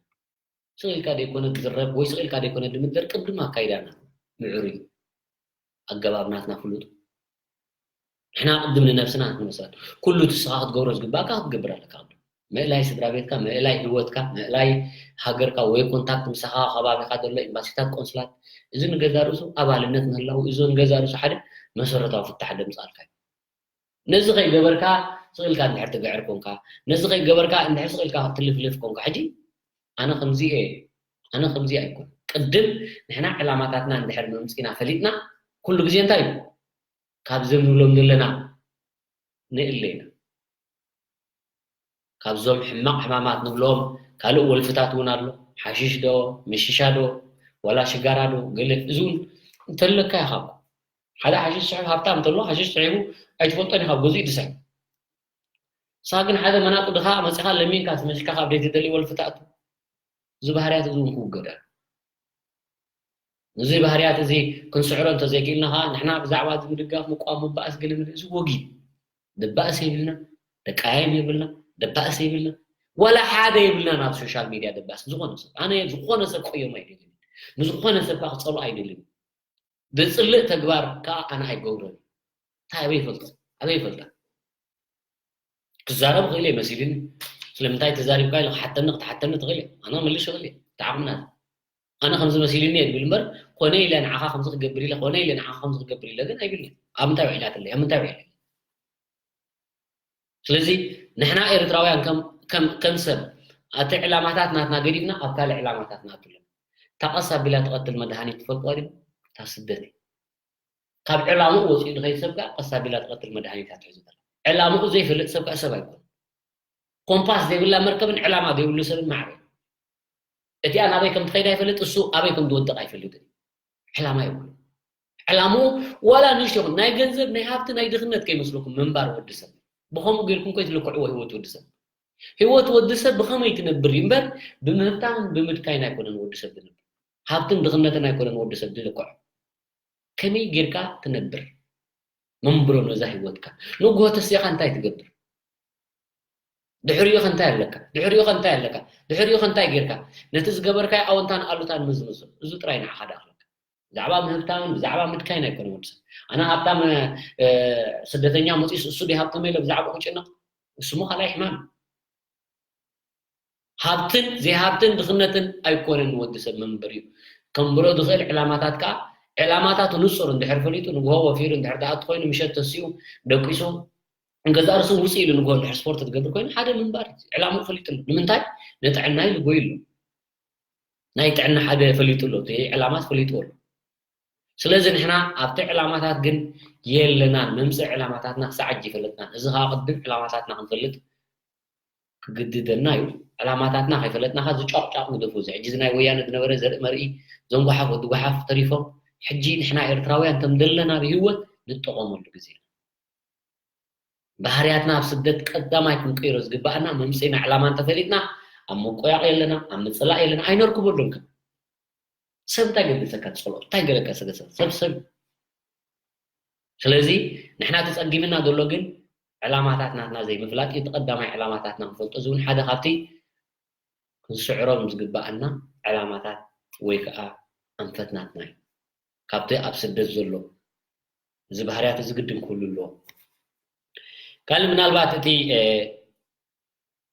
ስቕ ኢልካ ደይኮነ ዝዝረብ ወይ ስቕ ኢልካ ደይኮነ ዝምደር ቅድም ኣካይዳና ምዕሩ እዩ። ኣገባብ ናትና ፍሉጥ። ንሕና ቅድም ንነብስና ክንመስረት ኩሉ እቲ ስኻ ክትገብሮ ዝግባእካ ክትገብር ኣለካ። ቅድም ምእላይ ስድራ ቤትካ፣ ምእላይ ህይወትካ፣ ምእላይ ሃገርካ ወይ ኮንታክት ምሳኻ ከባቢኻ ዘሎ ኤምባሲታት፣ ቆንስላት፣ እዚ ንገዛ ርእሱ ኣባልነት ምህላው፣ እዚ ንገዛ ርእሱ ሓደ መሰረታዊ ፍታሕ ደምፃልካ እዩ። ነዚ ከይገበርካ ስቕ ኢልካ እንድሕር ትግዕር ኮንካ፣ ነዚ ከይገበርካ እንድሕር ስቕ ኢልካ ትልፍልፍ ኮንካ፣ ሕጂ ኣነ ከምዚ እየ፣ ኣነ ከምዚ ኣይኮን። ቅድም ንሕና ዕላማታትና እንድሕር መምፂና ፈሊጥና ኩሉ ግዜ እንታይ እዩ? ካብዞም ንብሎም ዘለና ንእለ ኢና። ካብዞም ሕማቕ ሕማማት ንብሎም ካልእ ወልፍታት እውን ኣሎ። ሓሽሽ ዶ፣ ምሽሻ ዶ፣ ዋላ ሽጋራ ዶ፣ ገለ እዚ እውን እንተለካ ኢኻ እኮ። ሓደ ሓሽሽ ስሒቡ ሃብታም እንተሎ ሓሽሽ ስሒቡ ኣይትፈልጦን ኢኻ፣ ገዚኡ ድስሕብ። ንስኻ ግን ሓደ መናጡ ድኻ መፂኻ ለሚንካ ትመሽካ ካብ ደይ ትደሊ ወልፊ ትኣቱ። እዚ ባህርያት እዚ እውን ክውገድ ኣሎ። እዚ ባህርያት እዚ ክንስዕሮ እንተዘይክእልና ኸዓ ንሕና ብዛዕባ እዚ ምድጋፍ ምቋም ምባእስ ገለ ምድ እዚ ወጊድ። ደባእስ የብልና፣ ደቃየም የብልና፣ ደባእስ የብልና። ዋላ ሓደ የብልና ናብ ሶሻል ሚድያ ደባእስ ዝኾነ ሰብ። ኣነ ዝኾነ ሰብ ክቕየም ኣይደልን። ንዝኾነ ሰብ ከዓ ክጸልኦ ኣይደልን። ዘጽልእ ተግባር ከዓ ኣነ ኣይገብሮን። እንታይ ኣበይ ይፈልጦ? ኣበይ ይፈልጣ? ክዛረብ ክእል እየ መሲልኒ። ስለምንታይ ተዛሪብካ ኢለ ክሓተኒ ክትሓተኒ ትኽእል እየ። ኣነ ክምልሽ ይኽእል እየ። እቲ ዓቕምና ኣነ ከምዚ መሲልኒ እየ ዝብል እምበር ኮነ ኢለ ንዓኻ ከምዚ ክገብር ኢለ ኮነ ኢለ ንዓኻ ከምዚ ክገብር ኢለ ግን ኣይብልኒ። ኣብ ምንታይ ውዒላትለይ? ኣብ ምንታይ ውዒለ? ስለዚ ንሕና ኤርትራውያን ከም ከም ከም ሰብ ኣቲ ዕላማታት ናትና ገዲፍና ኣብ ካልእ ዕላማታት ንኣቱ ኣለና። እታ ቀስ ኣቢላ ትቐትል መድሃኒት ትፈልጥዋ ዲኹም? እታ ስደት እዩ። ካብ ዕላምኡ ወፂኡ ዝኸይድ ሰብ ከዓ ቀስ ኣቢላ ትቐትል መድሃኒት እያ ትሕዞ ዘላ። ዕላምኡ ዘይፈልጥ ሰብ ከዓ ሰብ ኣይኮነን። ኮምፓስ ዘይብላ መርከብን ዕላማ ዘይብሉ ሰብን ማዕረ እዩ። እቲኣ ናበይ ከም ትኸይድ ኣይፈልጥ፣ እሱ ኣበይ ከም ዝወድቕ ኣይፈልጥን እዩ። ዕላማ የብሉ። ዕላምኡ ዋላ ንእሽቶ ይኹን ናይ ገንዘብ ናይ ሃብቲ ናይ ድኽነት ከይመስለኩም ምንባር ወዲ ሰብ ብኸምኡ ጌርኩም ከይትልክዕዎ ህይወት ወዲ ሰብ። ህይወት ወዲ ሰብ ብኸመይ ትነብር እዩ እምበር ብምህብታምን ብምድካይን ኣይኮነን ወዲ ሰብ ዝነብር። ሃብትን ድኽነትን ኣይኮነን ወዲ ሰብ ዝልክዖ። ከመይ ጌርካ ትነብር? መንብሮ ነዛ ህይወትካ። ንግሆ ተሲእኻ እንታይ ትገብር? ድሕሪኡ ከ እንታይ ኣለካ? ድሕሪኡ ከ እንታይ ኣለካ? ድሕሪኡ ከ እንታይ ጌርካ? ነቲ ዝገበርካዮ ኣወንታን ኣሉታን ምዝምዞ። እዚ ጥራይ ንዓኻ ደኣኽለካ። ብዛዕባ ምህብታምን ብዛዕባ ምድካይን ኣይኮነ ወዲ ሰብ። ኣነ ሃብታም፣ እ፣ ስደተኛ መፂኡስ እሱ ድዩ ሃብታም ኢለ ብዛዕባኡ ክጭነቕ? እሱሞ ካልኣይ ሕማም። ሃብትን ዘይሃብትን ድኽነትን ኣይኮነን ንወዲ ሰብ መንበሪኡ። ከንብሮ ዝኽእል ዕላማታት ከኣ፣ ዕላማታቱ ንጹር እንድሕር ፈሊጡ፣ ንግሆ ወፊሩ እንድሕር ዝኣቱ ኮይኑ፣ ምሸት ተሲኡ፣ ደቂሱ፣ ገዛእ ርእሱ ውጽእ ኢሉ ንግሆ እንድሕር ስፖርት ዝገብር ኮይኑ፣ ሓደ ምንባር እዩ። ዕላምኡ ፈሊጡ ኣሎ። ንምንታይ? ንጥዕናይ ልጎይ ኣሎ። ናይ ጥዕና ሓደ ፈሊጡ ኣሎ። እቲ ዕላማት ፈሊጡ ኣሎ። ስለዚ ንሕና ኣብቲ ዕላማታት ግን የለናን። መምጽኢ ዕላማታትና ክሳዕ ሕጂ ኣይፈለጥናን። እዚ ከኣ ቅድም ዕላማታትና ክንፈልጥ ክግድደና እዩ። ዕላማታትና ከይፈለጥና ከኣ ዝጫቕጫቕ ግደፉ። እዚ ሕጂ እዚ ናይ ወያነ ዝነበረ ዘርኢ መርኢ፣ እዞም ጓሓፍ ወዲ ጓሓፍ ተሪፎም፣ ሕጂ ንሕና ኤርትራውያን ከም ዘለና ብህይወት ንጠቐመሉ ግዜ። ባህርያትና ኣብ ስደት ቀዳማይ ክንቅይሮ ዝግባኣና መምጽኢና ዕላማ እንተፈሊጥና፣ ኣብ ምቁያቕ የለና፣ ኣብ ምጽላእ የለና፣ ኣይነርክበሉን ከ። ሰብ እንታይ ገድሰካ ትጸልኦ? እንታይ ገለካ ስለ ሰብ? ሰብ ሰብ እዩ። ስለዚ ንሕና ተጸጊምና ዘሎ ግን ዕላማታት ናትና ዘይምፍላጥ እዩ። እቲ ቀዳማይ ዕላማታትና ክንፈልጦ እዚ እውን ሓደ ካብቲ ክንስዕሮም ዝግባኣና ዕላማታት ወይ ከኣ ኣንፈት ናትና እዩ። ካብቲ ኣብ ስደት ዘሎ እዚ ባህርያት እዚ ግድን ክህሉ ኣለዎ። ካልእ ምናልባት እቲ፣ እ፣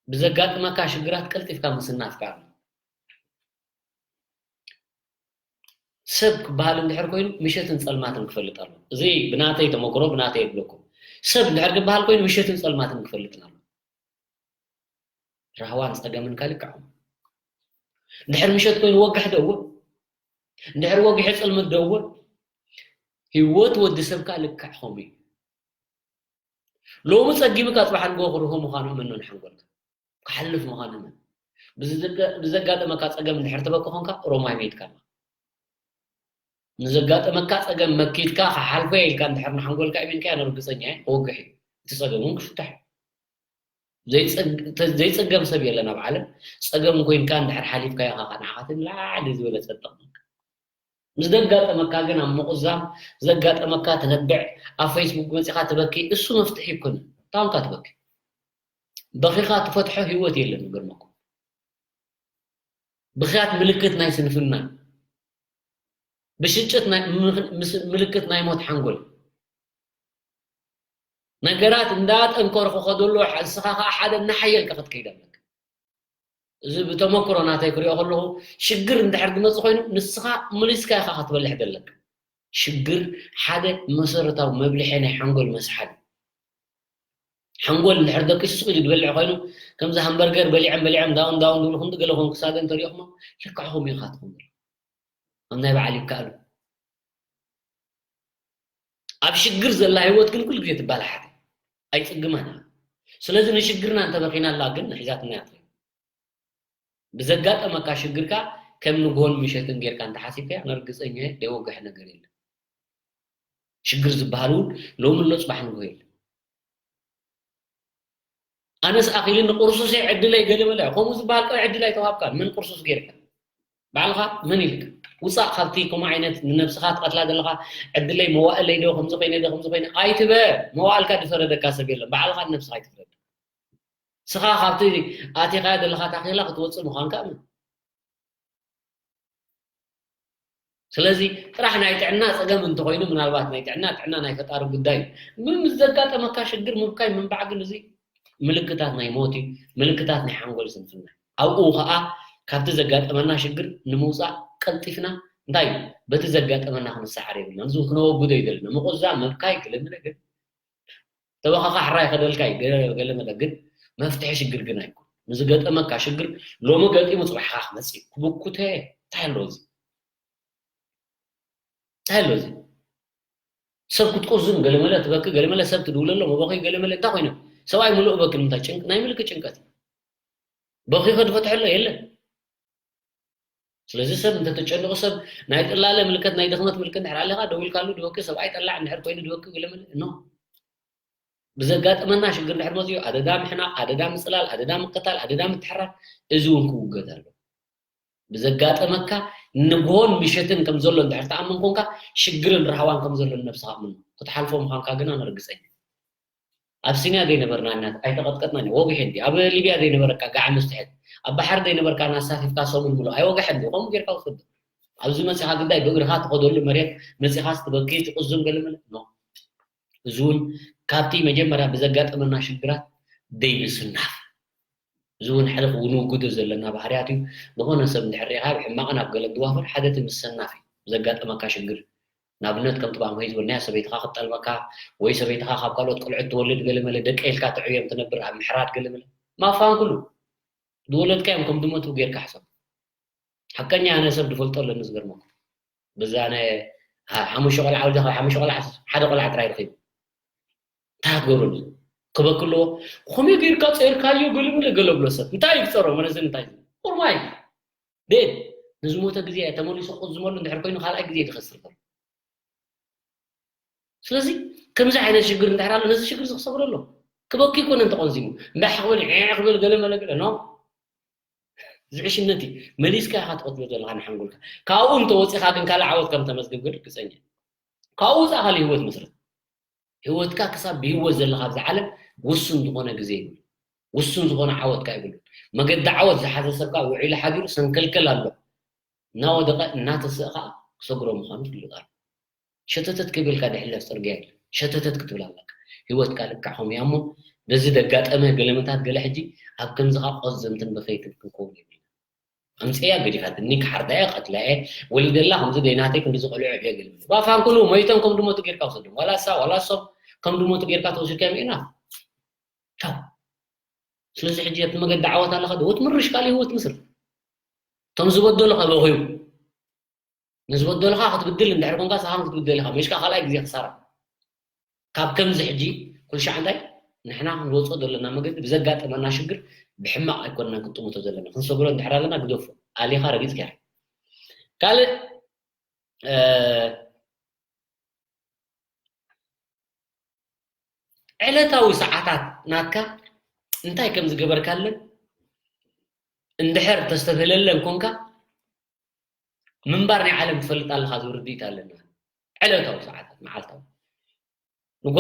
ብዘጋጥመካ ሽግራት ቀልጢፍካ ምስናፍ ከኣ ኣሎ። ሰብ ክበሃል እንድሕር ኮይኑ ምሸትን ጸልማትን ክፈልጥ ኣሎ። እዚ ብናተይ ተመክሮ፣ ብናተይ የብለኩም። ሰብ እንድሕር ክበሃል ኮይኑ ምሸትን ጸልማትን ክፈልጥ ኣሎ። ራህዋን ጸገምን ካልእ ከኣ። እንድሕር ምሸት ኮይኑ ወግሕ ዶ እወ? እንድሕር ወግሐ ጸልመት ዶ እወ? ህይወት ወዲ ሰብ ከኣ ልክዕ ከምኡ እዩ። ሎሚ ጸጊምካ ጽባሕ ንግሆ ክርሆ ምዃኑ እመኖ ንሓንጎልካ። ክሓልፍ ምዃኑ እመን። ብዝዘገ-፣ ብዘጋጠመካ ጸገም እንድሕር ትበኪ ኾንካ፣ ሮማይ መይትካ ኣለኻ። ንዘጋጠመካ ጸገም መኪትካ ክሓልፎ እየ ኢልካ እንድሕር ንሓንጎልካ እሚንካዮ፣ ኣነ ርግጸኛ እየ፣ ክወግሕ እዩ። እቲ ጸገም እውን ክፍታሕ እዩ። ዘይጸግ-፣ ተ-፣ ዘይጸገም ሰብ የለን ኣብ ዓለም። ጸገም ኮይንካ እንድሕር ሓሊፍካዮ ኢኻ ንዓኻ እቲ ንላዕሊ ዝበለጸ ዝጠቕመካ። ምስ ዘጋጠመካ ግን ኣብ ምቑዛም፣ ዘጋጠመካ ትነብዕ፣ ኣብ ፌስቡክ መጺኻ ትበኪ፣ እሱ መፍትሒ ኣይኮነን። እንታይ ኾንካ ትበኪ? በኺኻ ትፈትሖ ህይወት የለን፣ ይገርመኩም። ብኽያት ምልክት ናይ ስንፍና፣ ብሽጭት ናይ፣ ምኽ-፣ ምስ-፣ ምልክት ናይ ሞት ሓንጎል። ነገራት እንዳጠንከሩ ክኸዱ ኣለዉ፣ ንስኻ ኸኣ ሓደ እናሓየልካ ክትከይድ ኣለካ። እዚ ብተመክሮ ናተይ ክሪኦ ከለኹ፣ ሽግር እንድሕር ዝመጽእ ኮይኑ፣ ንስኻ መሊስካ ኢኻ ክትበልሕ ዘለካ። ሽግር ሓደ መሰረታዊ መብልሒ ናይ ሓንጎል መስሓብ እዩ። ሓንጎል እንድሕር ደቂሱ ስቕ ኢሉ ዝበልዕ ኮይኑ፣ ከምዚ ሃምበርገር በሊዖም በሊዖም ዳውን ዳውን ዝብሉ ክንዲ ገለ ኮን ክሳገ እንተሪኦኹሞ፣ ልክዕኹም ኢኻ ትኾኑ። ኣብ ናይ በዓል ይከኣሉ። ኣብ ሽግር ዘላ ህይወት ግን ኩሉ ግዜ ትባላሓት። ኣይጽግማን እያ። ስለዚ ንሽግርና እንተበኺናላ ግን ንሒዛትና እያ ትኸይድ። ብዘጋጠመካ ሽግርካ ከም ንግሆን ምሸትን ጌርካ እንተሓሲብካያ፣ ንርግጸኛ እየ፣ ዘይወግሕ ነገር የለን። ሽግር ዝበሃል እውን ሎሚ ኣሎ፣ ጽባሕ ንግሆ የለን። ኣነስ ኣኺልኒ ቁርሱሰይ ዕድለይ ገለ መለ ከምኡ ዝበሃል ቀ ዕድል ኣይተዋሃብካን። መን ቁርሱስ ጌርካ? ባዕልኻ መን ኢልካ? ውፃእ ካብቲ ከምኡ ዓይነት ንነብስኻ ትቐትላ ዘለኻ ዕድለይ መዋእለይ ዶ ከምዚ ኮይነ ዶ ከምዚ ኮይነ ኣይትበል። መዋእልካ ዝፈረደካ ሰብ የለን። ባዕልኻ ንነብስኻ ኣይትፍረድ። ስኻ ካብቲ ኣቲኻዮ ዘለኻ ታኺላ ክትወፅእ ምዃንካ እመን። ስለዚ ጥራሕ ናይ ጥዕና ፀገም እንተኾይኑ ምናልባት ናይ ጥዕና ጥዕና ናይ ፈጣሪ ጉዳይ እዩ። ምን ምስ ዘጋጠመካ ሽግር ምብካይ ምንባዕ ግን እዚ ምልክታት ናይ ሞት እዩ። ምልክታት ናይ ሓንጎል ስንፍና እዩ። ኣብኡ ከዓ ካብቲ ዘጋጠመና ሽግር ንምውፃእ ቀልጢፍና እንታይ እዩ በቲ ዘጋጠመና ክንሰዓር የብልና። ንዚ ክነወግዶ እዩ ዘለና ምቁዛ ምብካይ ክልምነ ግን ተበኻኻ ሕራይ ከደልካ እዩ ገለ መለ ግን መፍትሒ ሽግር ግን ኣይኮን። ንዝገጠመካ ሽግር ሎሚ ገጢሙ ፅባሕኻ ክመፅእ ክብኩተ እንታይ ኣለዎ እዚ እንታይ ኣለዎ እዚ ሰብ ክትቁዝም ገለመለ ትበኪ ገለመለ ሰብ ትድውለሎ መበኺ ገለመለ እንታይ ኮይነ ሰብኣይ ምሉእ በኪ ንምንታይ ጭንቅ ናይ ምልክ ጭንቀት በኺ ከድፈትሐሎ የለን ስለዚ ሰብ እንተተጨንቑ ሰብ ናይ ጥላለ ምልክት ናይ ድኽመት ምልክት እንድሕር ኣለካ ደው ኢልካሉ ድበኪ ሰብኣይ ጠላዕ እንድሕር ኮይኑ ድበኪ ገለመለ ኖ ብዘጋጠመና ሽግር እንድሕር መፅኡ ኣደዳ ምሕናቕ ኣደዳ ምፅላል ኣደዳ ምቅታል ኣደዳ ምትሕራር እዚ እውን ክውገድ ኣሎ ብዘጋጠመካ ንግሆን ምሸትን ከም ዘሎ እንድሕር ተኣምን ኮንካ ሽግርን ራህዋን ከም ዘሎ ንነብስኻ ኣምኖ ክትሓልፎ ምዃንካ ግና ንርግፀኛ ኣብሲንያ ዘይነበርና ኢና ኣይተቐጥቀጥናን ኢና ወጊሐ እንዲ ኣብ ሊብያ ዘይነበረካ ጋዕ ምስ ትሕት ኣብ ባሕሪ ዘይነበርካ ናሳፊፍካ ሰሙን ምሉእ ኣይወግሐ እንዲ ከምኡ ጌርካ ውሰዶ ኣብዚ መፂኻ ግዳይ ብእግርኻ ትኸደሉ መሬት መፂኻስ ትበኪ ትቕዝም ገለ መለ ኖ እዚ እውን ካብቲ መጀመርያ ብዘጋጠመና ሽግራት ደይምስናፍ እዚ እውን ሓደ ክንውግዶ ዘለና ባህርያት እዩ ዝኾነ ሰብ እንድሕር ሪኢኻ ብሕማቕን ኣብ ገለ ድዋፈር ሓደ እቲ ምስናፍ እዩ ዘጋጠመካ ሽግር ንኣብነት ከም ጥባም ሂዝወልናያ ሰበይትኻ ክትጠልመካ ወይ ሰበይትኻ ካብ ካልኦት ቆልዑት ትወልድ ገለ መለ ደቀ ኢልካ ትዕብዮም ትነብር ኣብ ምሕራድ ገለ መለ ማፋን ኩሉ ዝወለድካዮም ከም ድመቱ ጌርካ ሕሰብ ሓቀኛ ኣነ ሰብ ዝፈልጦ ኣለኒ ዝገርመኩም በዛ ናይ ሓሙሽተ ቆልዓ ወልደ ካብ ሓሙሽተ ቆልዓ ሓደ ቆልዓ ጥራይ ረኺቡ እንታይ ክትገብረሉ ክበክ ኣለዎ ከመይ ጌርካ ፀርካዮ ገለ መለ ገለ ብሎ ሰብ እንታይ ይግፀሮ መለዚ እንታይ ቁርማይ ቤት ንዝሞተ ግዜ ተመሊሱ ክቕዝመሉ እንድሕር ኮይኑ ካልኣይ ግዜ ዝኸስር ዘሎ ስለዚ ከምዚ ዓይነት ሽግር እንድሕር ኣሎ ነዚ ሽግር እዚ ክሰግሮ ኣሎ ክበኪ ይኮነ እንተቆንዚሙ እምበሕ ክብል ዕዕ ክብል ገለ መለ ገለ ኖ ዝዕሽነት እዩ መሊስካ ኢኻ ትቐትሎ ዘለኻ ንሓንጎልካ ካብኡ እንተወፂኻ ግን ካልእ ዓወት ከም ተመዝግብ ግን ርግፀኛ ካብኡ ወፃእ ካልእ ህይወት መስረት ህይወትካ ክሳብ ብህይወት ዘለኻ ኣብዚ ዓለም ውሱን ዝኾነ ግዜ ይብሉ ውሱን ዝኾነ ዓወትካ ይብሉ መገዲ ዓወት ዝሓዘ ሰብካ ውዒሉ ሓዲሩ ሰንከልከል ኣሎ እናወደቐ እናተስእኻ ክሰግሮ ምዃኑ ትፍልጥ ኣሎ ሸተተት ክብልካ ድሕለፍ ፅርግያ የለ ሸተተት ክትብል ኣለካ ህይወትካ ልክዕ ከምኡ እያ እሞ በዚ ደጋጠመ ገለመታት ገለ ሕጂ ኣብ ከምዝኻ ቆዘምትን በኸይትን ክንከውን የብልና ኣምፅያ ገዲፋትኒ ክሓርዳ እየ ቀትላ እየ ወሊደላ ከምዚ ደይናተይ ክንዲ ዝቆልዑ ዕብየ ገለ ባፋንኩሉ መይቶም ከም ድሞቱ ጌርካ ውሰዶም ዋላ እሳ ዋላ እሶም ከም ድሞቱ ጌርካ ተወሲድካ ይምእና ቻው ስለዚ ሕጂ ኣብቲ መገዲ ዓወት ኣለኻ ዶ ወትምርሽ ካልእ ህይወት ምስር እቶም ዝበደሉኻ በኽዩ ንዝበደሉኻ ክትብድል እንድሕር ኮንካ ንስኻ ክትብደል ኢኻ መሽካ ካልኣይ ግዜ ክሳራ ካብ ከምዚ ሕጂ ኩሉ ሻዕ እንታይ ንሕና ክንወፅኦ ዘለና መገዲ ብዘጋጠመና ሽግር ብሕማቕ ኣይኮንና ክንጥምቶ ዘለና ክንሰግሮ እንድሕር ኣለና ግደፎ ኣሊኻ ረጊፅካ ኢኻ ካልእ ዕለታዊ ሰዓታት ናትካ እንታይ ከም ዝገበርካለን እንድሕር ተስተብህለለን ኮንካ ምንባር ናይ ዓለም ትፈልጥ ኣለኻ ዝብል ርድኢት ኣለና ዕለታዊ ሰዓታት መዓልታዊ ንጎ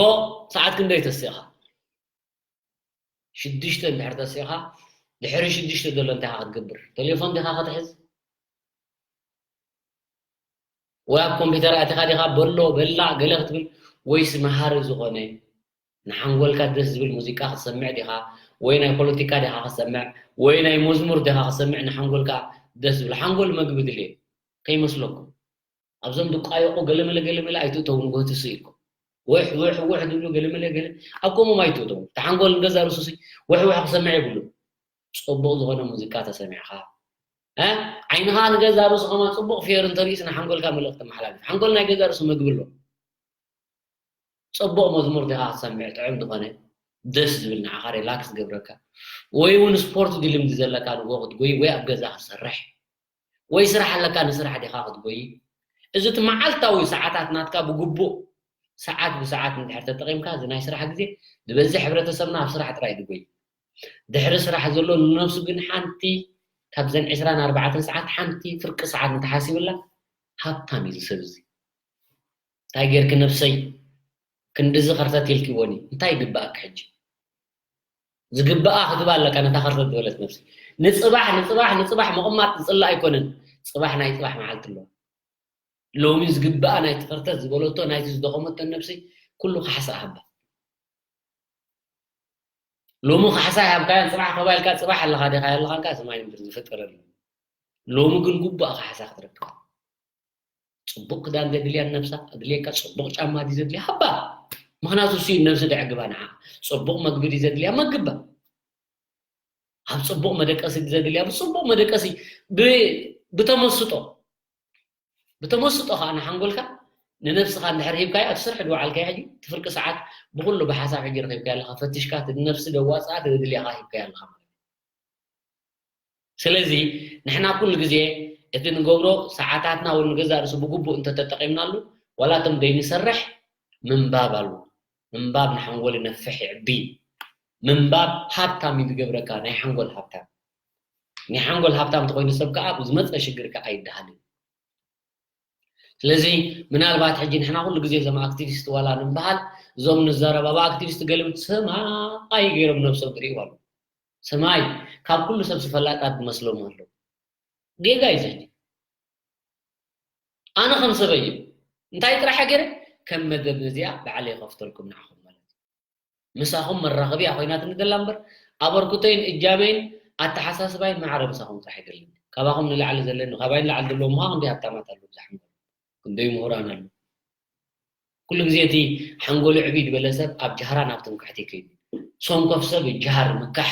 ሰዓት ክንደይ ተስእኻ ሽዱሽተ እንድሕር ተስእኻ ድሕሪ ሽዱሽተ ዘሎ እንታይ ክትገብር ቴሌፎን ዲኻ ክትሕዝ ወይ ኣብ ኮምፒተር ኣቲኻ ዲኻ በሎ በላዕ ገለ ክትብል ወይስ መሃሪ ዝኾነ ንሓንጎልካ ደስ ዝብል ሙዚቃ ክትሰምዕ ዲኻ ወይ ናይ ፖለቲካ ዲኻ ክትሰምዕ ወይ ናይ መዝሙር ዲኻ ክትሰምዕ ንሓንጎልካ ደስ ዝብል ሓንጎል መግቢ ድልየ ከይመስለኩም ኣብዞም ድቋየቑ ገለመለ ገለመለ ኣይትእተው ንጎ ትስእ ኢልኩም ውሕ ውሕ ውሕ ድብሉ ገለመለ ገለ ኣብ ከምኦም ኣይትእተው እቲ ሓንጎል ንገዛ ርሱሲ ውሕ ውሕ ክሰምዕ የብሉ ፅቡቕ ዝኾነ ሙዚቃ ተሰሚዕኻ ዓይንኻ ንገዛ ርእሱ ከማን ፅቡቕ ፌር እንተርእዩስ ንሓንጎልካ መልእኽቲ መሓላልፍ ሓንጎል ናይ ገዛ ርእሱ መግቢ ኣሎ ፅቡቕ መዝሙር ዲኻ ክትሰምዕ ጥዑም ዝኾነ ደስ ዝብል ንዓኻ ሪላክስ ዝገብረካ ወይ እውን ስፖርት ድልምዲ ዘለካ ንጎ ክትጎይ ወይ ኣብ ገዛ ክትሰርሕ ወይ ስራሕ ኣለካ ንስራሕ ዲኻ ክትጎይ እዚ እቲ መዓልታዊ ሰዓታት ናትካ ብግቡእ ሰዓት ብሰዓት እንድሕር ተጠቒምካ እዚ ናይ ስራሕ ግዜ ዝበዝሕ ሕብረተሰብና ኣብ ስራሕ ጥራይ ድጎይ ድሕሪ ስራሕ ዘሎ ንነብሱ ግን ሓንቲ ካብዘን ዕስራን ኣርባዕተን ሰዓት ሓንቲ ፍርቂ ሰዓት እንተሓሲብላ፣ ሃብታም እዩ እዚ ሰብ እዚ። እንታይ ጌርኪ ነብሰይ? ክንድዚ ከርተት ኢልኪ ወኒ እንታይ ይግባኣኪ ሕጂ? ዝግባኣ ክትባ ኣለካ ነታ ከርተት ዝበለት ነብሲ። ንጽባሕ ንጽባሕ ንጽባሕ ምቕማጥ ዝጽላእ ኣይኮነን። ጽባሕ ናይ ጽባሕ መዓልቲ ኣለዋ። ሎሚ ዝግባኣ ናይቲ ከርተት ዝበለቶ ናይቲ ዝደኸመቶ ነብሲ ኩሉ ካሕሳ ሃባ። ሎሚ ካሕሳ ይሃብካያን ጽባሕ ከባልካ ጽባሕ ኣለኻ ዲኻ ኣለኻንካ ሰማይ ምድሪ ዝፈጠረሉ። ሎሚ ግን ጉባእ ካሕሳ ክትረክብ። ጽቡቕ ክዳን ዘድልያ ነብሳ ኣድልየካ፣ ጽቡቕ ጫማ ድዩ ዘድልያ ሃባ። ምኽንያቱ እሱ እዩ ነብሲ ደዕግባ ንዓ። ጽቡቕ መግቢ ድዩ ዘድልያ መግባ። ኣብ ጽቡቕ መደቀሲ ድዩ ዘድልያ ብጽቡቕ መደቀሲ ብ- ብተመስጦ ብተመስጦ ከዓ ንሓንጎልካ ንነብስኻ እንድሕር ሂብካዮ ኣብቲ ስራሕ ድወዓልካዮ ሕጂ እቲ ፍርቂ ሰዓት ብኩሉ ብሓሳብ ሕጂ ረኺብካዮ ኣለኻ ፈትሽካ እቲ ነብሲ ደዋፅኣ ተደልያኻ ሂብካዮ ኣለኻ ማለት እዩ። ስለዚ ንሕና ኩሉ ግዜ እቲ ንገብሮ ሰዓታትና ወይ ንገዛእ ርእሱ ብግቡእ እንተተጠቒምናሉ ዋላ እቶም ዘይንሰርሕ ምንባብ ኣሉ ምንባብ ንሓንጎል ነፍሕ ይዕቢ ምንባብ ሃብታም እዩ ዝገብረካ ናይ ሓንጎል ሃብታም ናይ ሓንጎል ሃብታም ተኮይኑ ሰብ ከዓ ብዝመፀ ሽግር ከዓ ኣይደሃልን ስለዚ ምናልባት ሕጂ ንሕና ኩሉ ግዜ እዞም ኣክቲቪስት ዋላ ንበሃል እዞም ንዘረባባ ኣክቲቪስት ገለምት ሰማይ ገይሮም ነብሶም ትርእይዋ ኣለዉ ሰማይ ካብ ኩሉ ሰብ ዝፈላጣት ዝመስሎም ኣለዉ ጌጋ እዩ ዘሕጂ ኣነ ከም ሰበይ እዩ እንታይ ጥራሕ ገይረ ከም መደብ እዚኣ ባዕለ ይኸፍተልኩም ንዓኹም ማለት እዩ ምሳኹም መራኸቢያ ኮይናትኒ ዘላ እምበር ኣበርክቶይን እጃመይን ኣተሓሳስባይን ማዕረ ምሳኹም ጥራሕ ይደልኒ ካባኹም ንላዕሊ ዘለኒ ካባይ ንላዕሊ ዘለዉ ምዃ ክንደይ ሃብታማት ኣለዉ ብዛሕምኹም ክንደይ ምሁራን ኣለዉ ኩሉ ግዜ እቲ ሓንጎሉ ዕብይ ዝበለ ሰብ ኣብ ጃህራ ናብ ትምክሕቲ ይከይድ ሰንኮፍ ሰብ ጃህር ምካሕ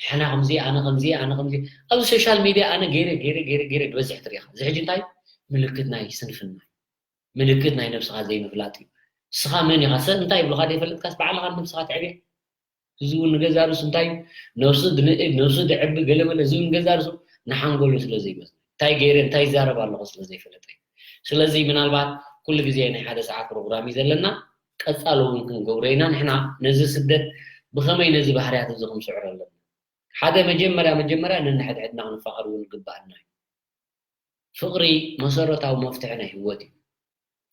ሕና ከምዚ ኣነ ከምዚ ኣነ ከምዚ ኣብዚ ሶሻል ሚድያ ኣነ ገይረ ገይረ ገይረ ገይረ ዝበዝሕ ትሪኢኻ እዚ ሕጂ እንታይ ምልክት ናይ ስንፍና ምልክት ናይ ነብስኻ ዘይምፍላጥ እዩ ስኻ መን ኢኻ ሰብ እንታይ ይብሉኻ ዘይፈልጥካስ ባዕልኻ ነብስኻ ትዕብያ እዚ እውን ንገዛ ርእሱ እንታይ እዩ ነብሱ ድንእድ ነብሱ ድዕቢ ገለመለ እዚ እውን ገዛ ርእሱ ንሓንጎሉ ስለ ዘይመስል እንታይ ገይረ እንታይ ይዛረብ ኣለኹ ስለ ዘይፈለጠ እዩ ስለዚ ምናልባት ኩሉ ግዜ ናይ ሓደ ሰዓት ፕሮግራም እዩ ዘለና ቀፃሊ እውን ክንገብሮ ኢና ንሕና ነዚ ስደት ብኸመይ ነዚ ባህርያት እዚ ክንስዕሮ ኣለና ሓደ መጀመርያ መጀመርያ ነንሕድሕድና ክንፋቐር እውን ግባኣና እዩ ፍቕሪ መሰረታዊ መፍትሒ ናይ ህይወት እዩ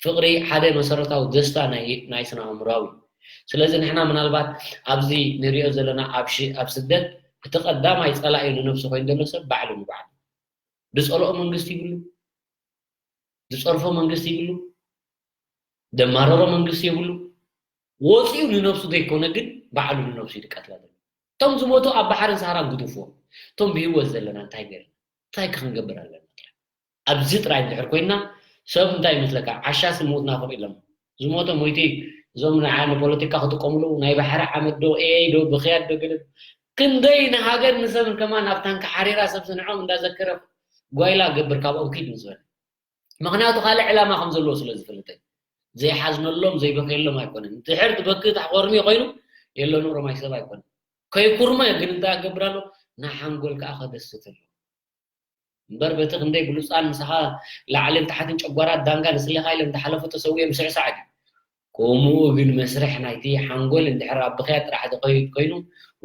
ፍቕሪ ሓደ መሰረታዊ ደስታ ናይ ናይ ስነ ኣእምራዊ እዩ ስለዚ ንሕና ምናልባት ኣብዚ ንሪኦ ዘለና ኣብ ሽ- ኣብ ስደት እቲ ቀዳማይ ፀላኢ ንነብሱ ኮይኑ ዘሎ ሰብ ባዕሉ ንባዕሉ ዝፀልኦ መንግስቲ ይብሉ ዝፀርፎ መንግስቲ ይብሉ ደማረሮ መንግስቲ የብሉ ወፂኡ ንነብሱ ዘይኮነ ግን ባዕሉ ንነብሱ ይድቀትላ ዘሎ እቶም ዝሞቱ ኣብ ባሕርን ሰሃራን ግድፍዎም እቶም ብህይወት ዘለና እንታይ ገርና እንታይ ክንገብር ኣለና ጥራሕ ኣብዚ ጥራይ እንድሕር ኮይና ሰብ እንታይ ይመስለካ ዓሻ ስሙት ናፍቕ ኢሎም ዝሞተ ሞይቲ እዞም ንዓ ንፖለቲካ ክጥቀምሉ ናይ ባሕሪ ዓመት ዶ ኤይ ዶ ብኽያት ዶ ገለ ክንደይ ንሃገር ንሰብን ከማን ኣብ ታንኪ ሓሪራ ሰብ ስንዖም እንዳዘከረ ጓይላ ገብር ካብኦም ኪድ ምስ በለ ምኽንያቱ ካልእ ዕላማ ከም ዘለዎ ስለ ዝፈልጥ እዩ። ዘይሓዝነሎም ዘይበከየሎም ኣይኮነን። ድሕር ትበክእ ታሕቆርሚ ኮይኑ የለ ኑሮ ማይ ሰብ ኣይኮነን። ከይኩርመ ግን እንታይ ኣገብር ኣሎ? ንሓንጎል ከዓ ከደስት ኣሎ። እምበር በቲ ክንደይ ብሉፃን ምሳኻ ላዕልን ታሕትን ጨጓራ ዳንጋ ንስሌኻ ኢሎም ዝሓለፉ ተሰዊኦም ስዕሳዕ ድዩ? ከምኡ ግን መስርሕ ናይቲ ሓንጎል እንድሕር ኣብ ብኽያት ጥራሕ ዝኸይድ ኮይኑ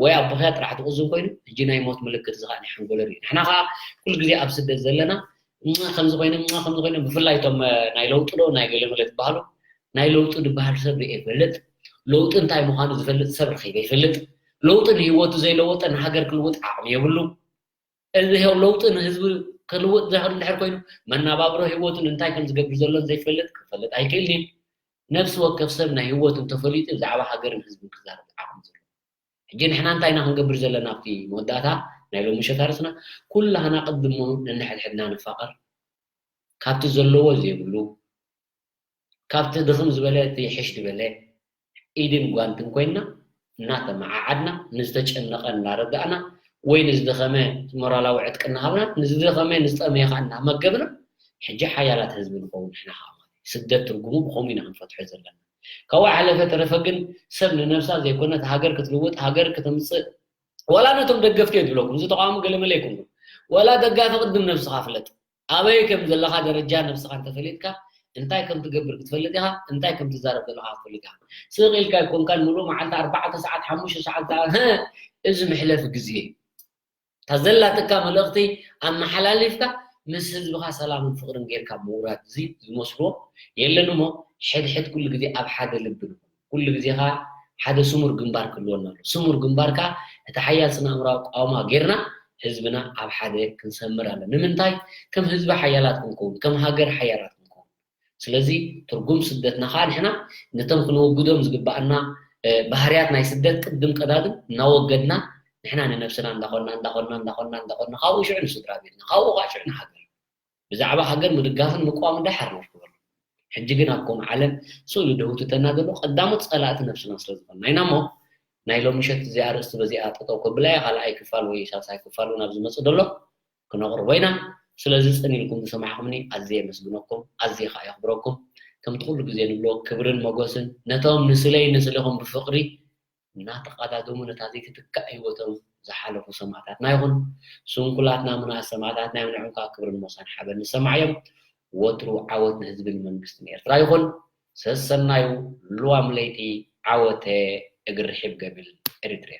ወይ ኣብ ብኽያት ጥራሕ ዝቕዝም ኮይኑ ሕጂ ናይ ሞት ምልክት እዚ ከዓ ናይ ሓንጎል ርኢ ንሕና ከዓ ኩሉ ግዜ ኣብ ስደት ዘለና እማ ከምዚ ኮይነ እማ ከምዚ ኮይነ ብፍላይ እቶም ናይ ለውጢ ዶ ናይ ገለ መለ ትበሃሉ ናይ ለውጢ ዝበሃል ሰብ ርኢ ይፈልጥ ለውጢ እንታይ ምዃኑ ዝፈልጥ ሰብ ረኺበ ይፈልጥ ለውጢ ንህይወቱ ዘይለወጠ ንሃገር ክልውጥ ዓቕሚ የብሉ እዚ ለውጢ ንህዝቢ ክልውጥ ዝኽእል እንድሕር ኮይኑ መናባብሮ ህይወቱ ንምንታይ ከም ዝገብር ዘሎን ዘይፈልጥ ክፈልጥ ኣይክእልን እዩ። ነፍሲ ወከፍ ሰብ ናይ ህይወቱ እንተፈሊጡ ብዛዕባ ሃገርን ህዝብን ክዛረብ ዓቕሚ ዘለዎ። ሕጂ ንሕና እንታይ ኢና ክንገብር ዘለና ኣብቲ መወዳእታ ናይ ሎሚ ምሸት ኣርእስና ኩላህና ቅድሞ ነንሕድሕድና ንፋቐር። ካብቲ ዘለዎ ዘይብሉ ካብቲ ድኽም ዝበለ እቲ ይሕሽ ዝበለ ኢድን ጓንትን ኮይንና እናተመዓዓድና ንዝተጨነቐ እናረዳእና ወይ ንዝደኸመ ሞራላዊ ዕጥቂ እናሃብና ንዝደኸመ ንዝጠመየ ከዓ እናመገብና ሕጂ ሓያላት ህዝቢ ንኸውን ንሕና ከዓ ማለት እዩ። ስደት ትርጉሙ ብኸምኡ ኢና ክንፈትሖ ዘለና። ካብኡ ሓለፈ ተረፈ ግን ሰብ ንነብሳ ዘይኮነት ሃገር ክትልውጥ ሃገር ክተምፅእ ዋላ ነቶም ደገፍቲ እየ ዝብለኩም እዚ ተቃዋሚ ገለመለ ኣይኮንኩም ዋላ ደጋፊ ቅድም ነብስኻ ፍለጥ ኣበይ ከም ዘለኻ ደረጃ ነብስኻ እንተፈሊጥካ እንታይ ከም ትገብር ክትፈልጥ ኢኻ፣ እንታይ ከም ትዛረብ ዘለኻ ክትፈልጥ ኢኻ። ስቕ ኢልካ ኣይኮንካን፣ ሙሉእ መዓልቲ ኣርባዕተ ሰዓት፣ ሓሙሽተ ሰዓት፣ እዚ መሕለፊ ግዜ እዩ። እታ ዘላትካ መልእኽቲ ኣመሓላሊፍካ፣ ምስ ህዝብኻ ሰላምን ፍቕርን ጌርካ ምውራድ፣ እዚ ዝመስሎ የለን እሞ፣ ሕድሕድ ኩሉ ግዜ ኣብ ሓደ ልቢ ንኹን። ኩሉ ግዜ ኸኣ ሓደ ስሙር ግንባር ክህልወና ኣሎ። ስሙር ግንባር ከኣ እቲ ሓያል ስነ ኣእምራዊ ቃውማ ጌርና ህዝብና ኣብ ሓደ ክንሰምር ኣለና። ንምንታይ? ከም ህዝቢ ሓያላት ክንከውን፣ ከም ሃገር ሓያላት ክንከውን። ስለዚ ትርጉም ስደትና ኸዓ ንሕና ነቶም ክንወግዶም ዝግባኣና፣ እ፣ ባህርያት ናይ ስደት ቅድም ቀዳድም እናወገድና ንሕና ንነብስና እንዳኾንና፣ እንዳኾንና፣ እንዳኾንና፣ እንዳኾንና፣ ካብኡ ሽዑ ንስድራ ቤትና፣ ካብኡ ኸዓ ሽዑ ንሃገር። ብዛዕባ ሃገር ምድጋፍን ምቅዋምን ደሓር ነርክበሉ። ሕጂ ግን ኣብ ከምኡ ዓለም ስእሉ ደውትተና ዘሎ ቀዳሞት ጸላእቲ ነብስና ስለ ዝኾንና ኢና እሞ፣ ናይ ሎሚ ምሸት እዚኣ ኣርእስቲ በዚኣ ጠጠው ከብላ እየ። ካልኣይ ክፋል ወይ ሳልሳይ ክፋል እውን ኣብ ዝመጽእ ዘሎ ክነቕርቦ ኢና። ስለዚ ጽን ኢልኩም ዝሰማዕኩምኒ ኣዝየ የመስግነኩም፣ ኣዝየ ኸኣ የኽብረኩም። ከምቲ ኩሉ ግዜ ንብሎ ክብርን መጎስን ነቶም ንስለይ ንስልኹም ብፍቕሪ እናተቐዳደሙ ነታ ዘይትትካእ ህይወቶም ዝሓለፉ ሰማእታትና ይኹን። ስንኩላትና ምንኣስ ሰማእታትና እዮም፣ ንዕም ከኣ ክብርን ሞሳን ሓበን ንሰማዕ እዮም። ወትሩ ዓወት ንህዝብን መንግስትን ኤርትራ ይኹን። ሰሰናዩ ልዋም ለይቲ ዓወተ እግሪ ርሒብ ገብል ኤሪትርያ።